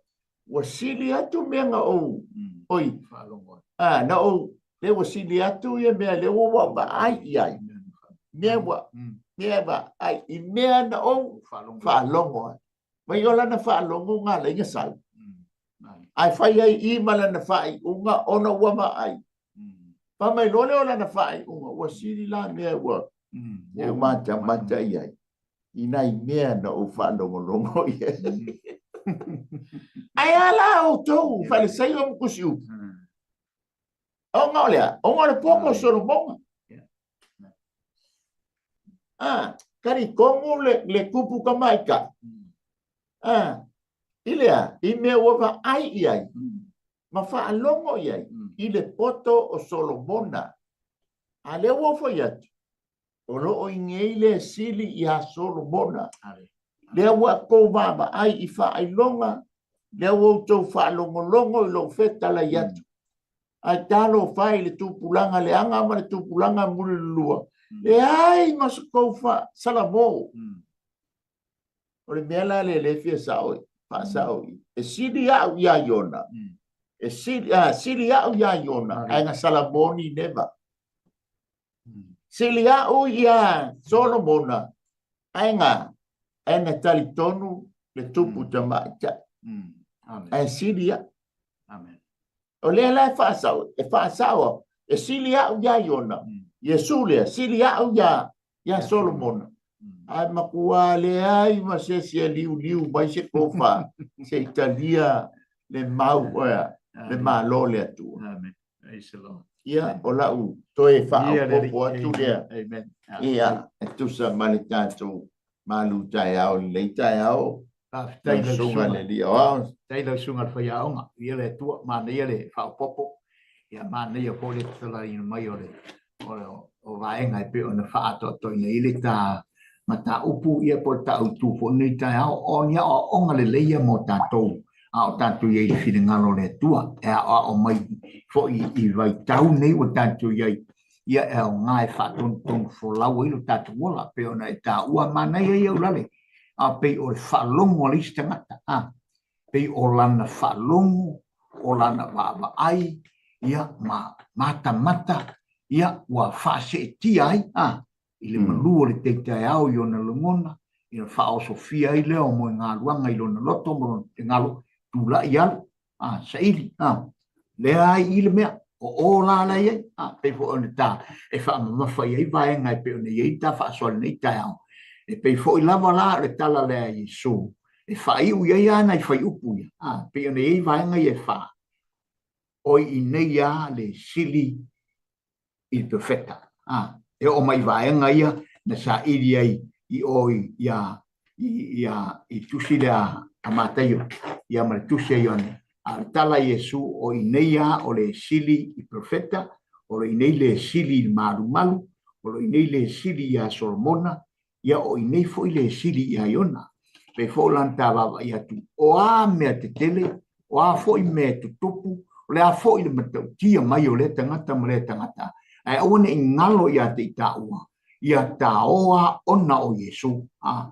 ua sili atu mea na ou, oi, a, na ou, lea ua sili atu ia mea lea ua ua vaai i ai. Mea ua, mea vaai, i mea na ou faalogo ai. Mai o lana faalogo na ala ai na sau. Ae fai ai i ma lana faaiuga ona ua vaai. Fai mai loa lea o lana faaiuga, ua sili la mea ua ou matamata i ai i nai mea na ou faalogologo i ai. Ae a la outou Farisaio ma tusi upu? Ona o le a? Ona o le poto o Solomona. Ah, talitonu le, le tupu tamaitai. Ah, i le a? I mea ua vaai i ai ma faalogo i ai i le poto o Solomona. A lea ua ou fai atu, o lo o i nei le sili iā Solomona. Lea ua tou vaavaai i faailoga, lea ua outou faalogologo i lou fetalai atu. Ae talofa e i le tupulaga leaga ma le tupulaga mulilua, leai ma se tou salamo. O le mea la lea lea e fia sao faasao i, e sili au ia Iona, e sili, ah, sili au ia Iona, ae na salamo Nineva. Sili au ia Solomona, ae na, ae na talitonu le tupu tamaitai. Ae sili au. Amen. O lea la e faasao, e faasao, e sili au ia Iona, Iesu lea, sili au ia, ia Solomona. Ae matua leai ma se isi e liuliu mai se tofa se i talia le mau, oea, le Malo o le Atua. Amen. Praise the Lord. Ia, o lau toe faaopoopo atu lea. Amen. Ia, e tusa ma le tatou malu taeao i lenei taeao. Faafetai lau susuga le alii aoao. Faafetai lau susuga le faiaoga. Ia le Atua, manaia le faaopoopo. Ia manaia foi le tatalaina mai o le o vaega e pei ona faaatoatoaina ai le ta mataupu ia po o le ta autu foi lenei taeao. O ni aoaoga lelei ia mo tatou a o tatou i ai i le finagalo o le Atua e aoao mai foi i vaitau nei ua tatou i ai ia e aoga e faatonutonu folau ai lo tatou ola pei ona e taua manaia ia Ulale a pei o le faalogo a le isi tagata a pei o lana faalogo o lana vaavaai ia ma matamata ia ua faaseetia ai a i le malu o le tai taeao i ona lagona ia faaosofia ai lea o moegaluaga i lona loto ma lona finagalo tulai alu a saili a lea ai i le mea o o la la i ai a pei foi ona ta e faamamafa i ai vaega e pei ona i ai ta faasoa i lenei taeao e pei foi lava la o le tala lea a Iesu e faaiu i ai a nai fuaiupu ia a pei ona i ai vaega ia e fa oi i nei a le sili i le perofeta. A, e oo mai i vaega ia na saili ai i o i, ia, i, ia, i tusi lea a Mataio, ia ma le tusi a Ioane. A o le tala a Iesu, o i nei a o le sili i perofeta, o lo i nei le sili i le malumalu, o lo i nei le sili ia Solomona, ia o i nei foi le sili ia Iona. Pei foi o lana ta vaavaai atu, o a mea tetele, o a foi mea e tutupu, o le a foi le matautia mai o lea tagata ma lea tagata, ae aua ne i galo ia te i taua, ia taoa ona o Iesu. A,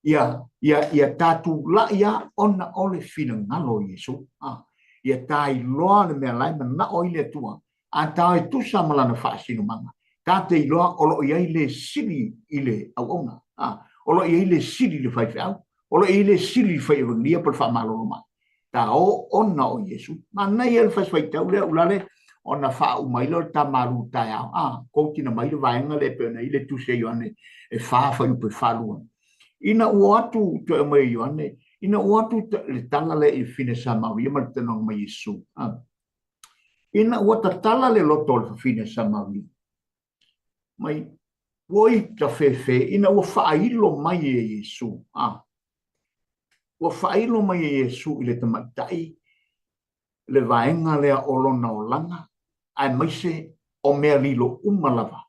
ia, ia, ia ta tulai a ona o le finagalo o Iesu. A, ia ta iloa le mea la e manao ai le Atua, A ta e tusa ma lana faasinomaga, ta te iloa o lo o i ai le sili i le auauna, a, o lo o i ai le sili i le faifeau, o lo o i ai le sili i le fai evangelia po o le faamalolo mai. Ta o ona o Iesu. Manaia le fasi faitau lea Ulale ona faauma ai lea o le ta malu taeao, a, koutina mai le vaega lea e pei ona i ai le tusi a Ioane e fa fuaiupu e 42. Ina ua o atu toe aumai e Ioane, ina ua o atu le tala lea i le fafine Samaria ma le talanoaga mai Iesu, a, Ina ua tatala le loto o le fafine Samaria, mai oi tafefe ina ua faailo mai e Iesu, a, ua faailo mai e Iesu i le tamaitai le vaega lea o lona olaga, aemaise o mea lilo uma lava.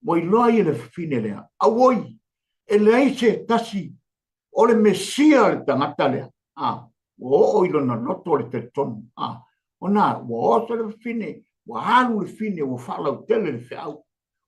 Ua iloa ai e le fafine lea, auoi, e leai se tasi o le Mesia le tagata lea, a, ua oo i lona loto le talitonu, a, ona ua oso le fafine, ua alu le fine, ua faalautele le feau.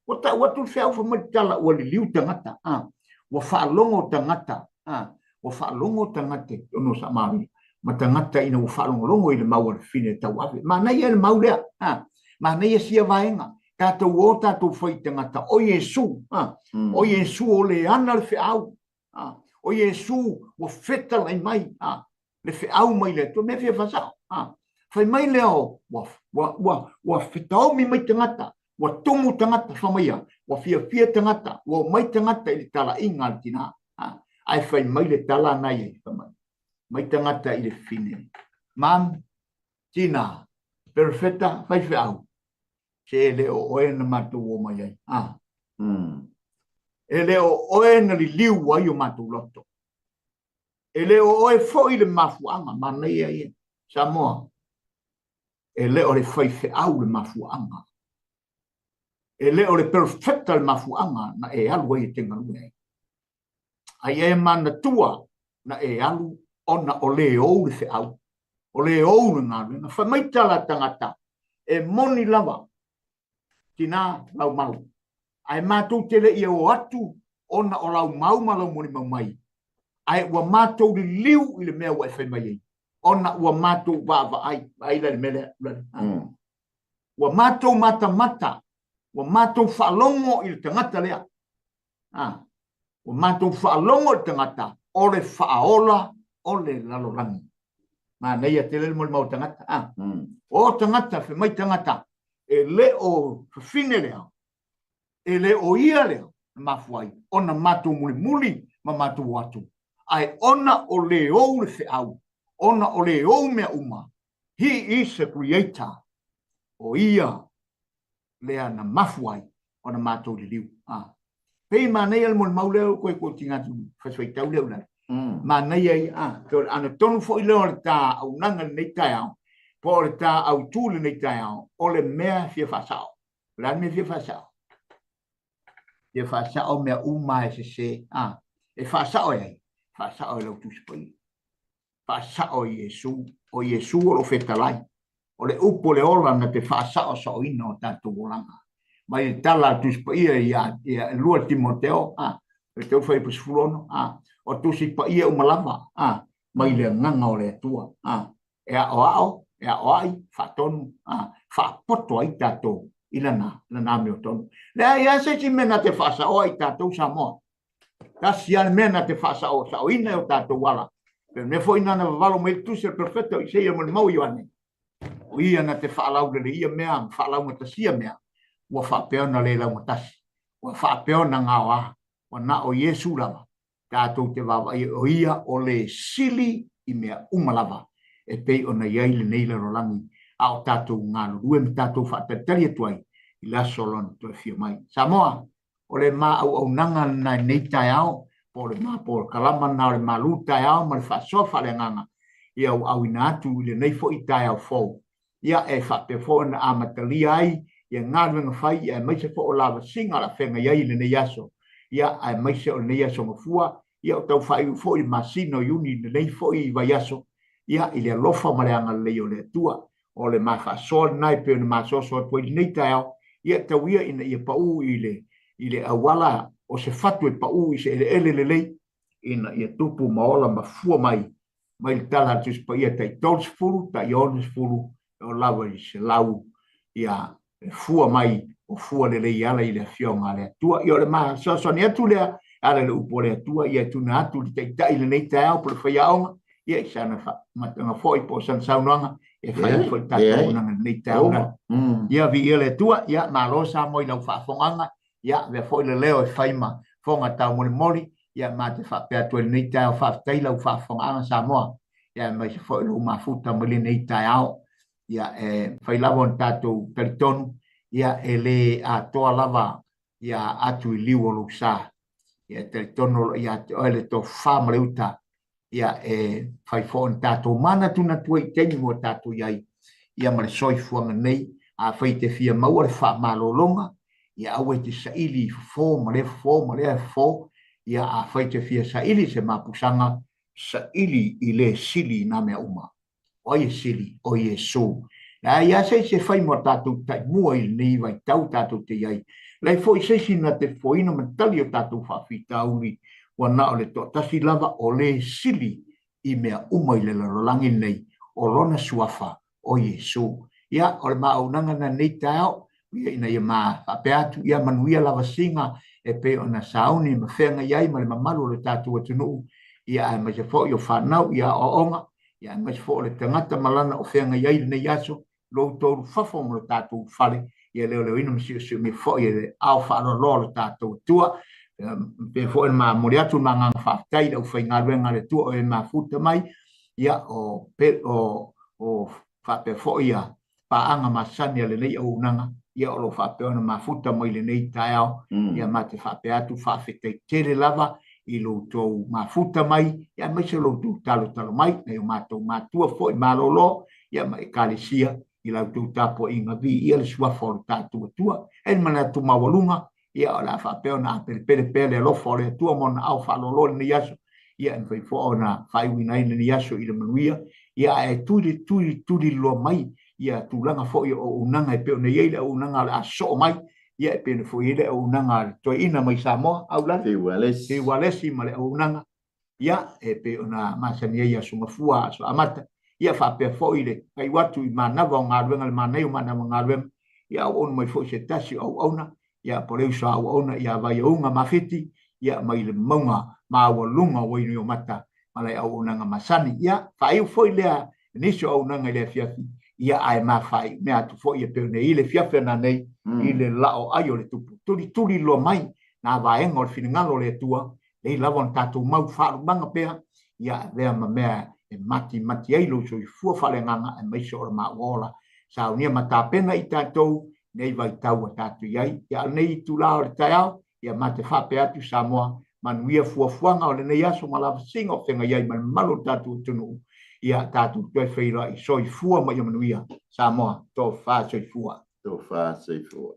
Ua tau atu le feau fai mai le tala, ua liliu tagata, a, ua faalogo tagata, a, ua faalogo tagata i totonu o Samaria, ma tagata ina ua faalogologo i le mau a le fafine e tauave. Manaia le mau lea, a, manaia sia vaega, tatou o tatou fai tagata, o Iesu, a, o Iesu o le ana le feau, A, o Iesu ua fetalai mai, a, le feau mai le Atua, mea fia faasao. A, fai mai lea o, ua, ua, ua, ua fetaomi mai tagata, ua tumu tagata, fai mai a, ua fiafia tagata, ua omai tagata i le talaiga a le tina. A, ae fai mai le tala na i ai, fai mai, mai tagata i le fine. Mam, tina, perofeta, faifeau, se e le o oe na matou o mai ai. A. E le o oe na liliu ai o matou loto. E le o oe foi le mafuaaga, manaia ia, Samoa. E le o le faifeau le mafuaaga. E le o le perofeta le mafuaaga na e alu ai e te galue ai. Ai e manatua na e alu ona o le ou le feau, o le ou le galuega. Fai mai tala tagata, E moni lava tina lau mau, ae matou te le i o atu ona o lau mau ma lau molimau mai, ae ua matou liliu i le mea ua e fai mai ai, ona ua matou vaavaai, vaai la i le mea lea, ua matou matamata, ua matou faalogo i le tagata lea, ua matou faalogo i le tagata o le faaola o le lalolagi. Manaia tele le molimau a tagata. O tagata, fai mai tagata, e le o fafine lea, e le o ia lea na mafua ai ona matou mulimuli ma matou o atu, ae ona o le ou le feau, ona o le ou mea uma, he is the creator, o ia lea na mafua ai ona matou liliu. Pei manaia le molimau lea ua koe koe atu faitau lea ulale. Manaia ia, pei o le anatonu foi lea o le ta auaunaga i lenei taeao, po o le ta autu i lenei taeao, o le mea fia faasao. O le a le mea fia faasao? Fia faasao mea uma e sese. E faasao e ai? Faasao e lau Tusi Paia. Faasao e Iesu. O Iesu o lo o fetalai. O le upu o le ola na te faasaosaoina o tatou olaga. Mai le tala a le Tusi Paia ia 2 Timoteo, le tau fuaiupu 16, o Tusi Paia uma lava, mai le agaga o le Atua, e aoao, e aoai, faatonu, faapoto ai tatou i lana amiotonu. Leai lava se isi mea na te faasaoa i tatou Samoa. Tasi lava le mea na te faasaosaoina e o tatou ala. Pe mea foi na na vavalo mai le tusi a le perofeta o Isaia ma le mau Ioane. O ia na te faalaulele ia mea ma faalaugatasia mea, ua faapea ona le laugatasi, ua faapea ona gaoa, ua na o Iesu lava tatou te vaavaai o ia o le sili i mea uma lava e pei ona i ai lenei lalolagi, a o tatou galulue ma tatou faatalitali atu ai i le aso lona toe afio mai. Samoa, o le ma auaunaga lena i lenei taeao, po o le ma polokalama lena o le malu taeao ma le faasoa faaleagaga, ia ua auina atu i lenei foi taeao fou. Ia, e faapea foi ona amatalia ai ia galuega fai, ia aemaise foi o lavasiga o le a feagai ai i lenei aso, ia aemaise o lenei aso Gafua, ia o tau faaiu foi le masina o Iuni i lenei foi vaiaso, ia i le alofa ma le agalelei o le Atua. O le ma faasoa lena e pei ona masoasoa atu ai i lenei taeao, ia tau ia ina ia pau i le i le auala o se fatu e pau i se eleele lelei, ina ia tupu ma ola ma fua mai mai le tala a le Tusi Paia tai 30, tai 60, e oo lava i 100, ia e fua mai o fua lelei e ala i le Afioga a le Atua. Ia o le masoasoani atu lea e ala i le upu a le Atua, ia e tuuina atu i le Taitai i lenei taeao po o le faiaoga, ia i sana faamatalaga foi po o sana saunoaga e fai ai foi le tatou auaunaga i lenei taeao. Ia viia le Atua, ia malo Samoa i lau faafofogaaga, ia avea foi le leo e fai ma fofoga taumolimoli, ia ma te faapea atu ai i lenei taeao, faafetai lau faafofogaaga Samoa, ia aemaise foi lou mafuta mai lenei taeao. Ia e fai lava ona tatou talitonu, ia e le atoa lava ia atu i liu o lou sa. Ia e talitonu o lo o ia te oe le tofa ma le uta, ia e fai foi ona tatou manatunatu ai i taimi ua tatou i ai, ia ma le soifuaga nei. Afai e te fia maua le faamalologa, ia aua e te saili i fofo ma lea fofo ma lea fofo, ia afai e te fia saili i se mapusaga, saili i le sili i nā mea uma. O ai e sili? O Iesu. Leai lava se isi e fai mo tatou taimua i lenei vaitau tatou te i ai. Leai foi se isi na te fofoina ma tali o tatou faafitauli, ua na o le toatasi lava o le sili i mea uma i le lalolagi lenei, o lona suafa, o Iesu. Ia, o le ma auaunaga lena i lenei taeao, ia ina ia ma faapea atu, ia manuia lavasiga e pei ona sauni ma feagai ai ma le mamalu o le tatou atunuu, ia aemaise foi o fanau i aoaoga, ia aemaise foi o le tagata ma lana o feagai ai i lenei aso, lo outou ulufafo ma lo tatou ulufale, ia leoleoina ma siosiomia foi e le ao faaaloaloa o lo tatou Atua. Pei foi ona momoli atu le magaga faafetai i le aufaigaluega a le Atua o e mafuta mai, ia o, o, o faapea foi ia paaga masani a lenei auaunaga, ia o lo o faapea ona mafuta mai lenei taeao, ia ma te faapea atu faafetai tele lava i lo outou mafuta mai, ia aemaise lo outou talotalo mai, nai o matou matua foi malolo, ia ma ekalesia i la outou tapuaiga, viia le suafa o le tatou Atua. E i ai le manatu maualuga, ia o le a faapea ona apelepele pea le alofa o le Atua ma ona ao faaaloalo i lenei aso, ia e mafai foi ona faaiuina ai lenei aso i le manuia, ia ae tuli tuli tuliloa mai ia tulaga foi o auaunaga e pei ona i ai le auaunaga o le a sosoo mai, ia e pei ona foi i ai le auaunaga a le toeaina mai Samoa, Aulale, Fiu Alesi ma le auaunaga, ia e pei ona masani ai Aso Gafua, Aso Amata, ia faapea foi le paiu atu i manava o galuega, le manaia o manava o galuega, ia auauna mai foi se tasi o auauna, ia po o le uso a auauna ia Vaiauga Mafiti, ia mai le mauga maualuga o Wainuiomata ma le auaunaga masani. Ia faaiu foi lea nisi o auaunaga i le afiafi, ia ae ma faaiu mea atu foi e pei ona i le afiafi ananei i le laoai o le tupu. Tulituli loa mai nā vaega o le finagalo o le Atua, lei lava ona tatou mau faalumaga pea, ia avea ma mea e matimati ai lou soifua faaleagaga aemaise o le maua ola. Saunia ma tapena i tatou nei vaitau ua tatou i ai. Ia a o lenei itula o le taeao, ia ma te faapea atu Samoa, manuia fuafuaga o lenei aso ma lavasiga o feagai ai ma le mamalu o le tatou atunuu. Ia tatou toe feiloai. Soifua ma ia manuia Samoa. Tofa soifua. Tofa soifua.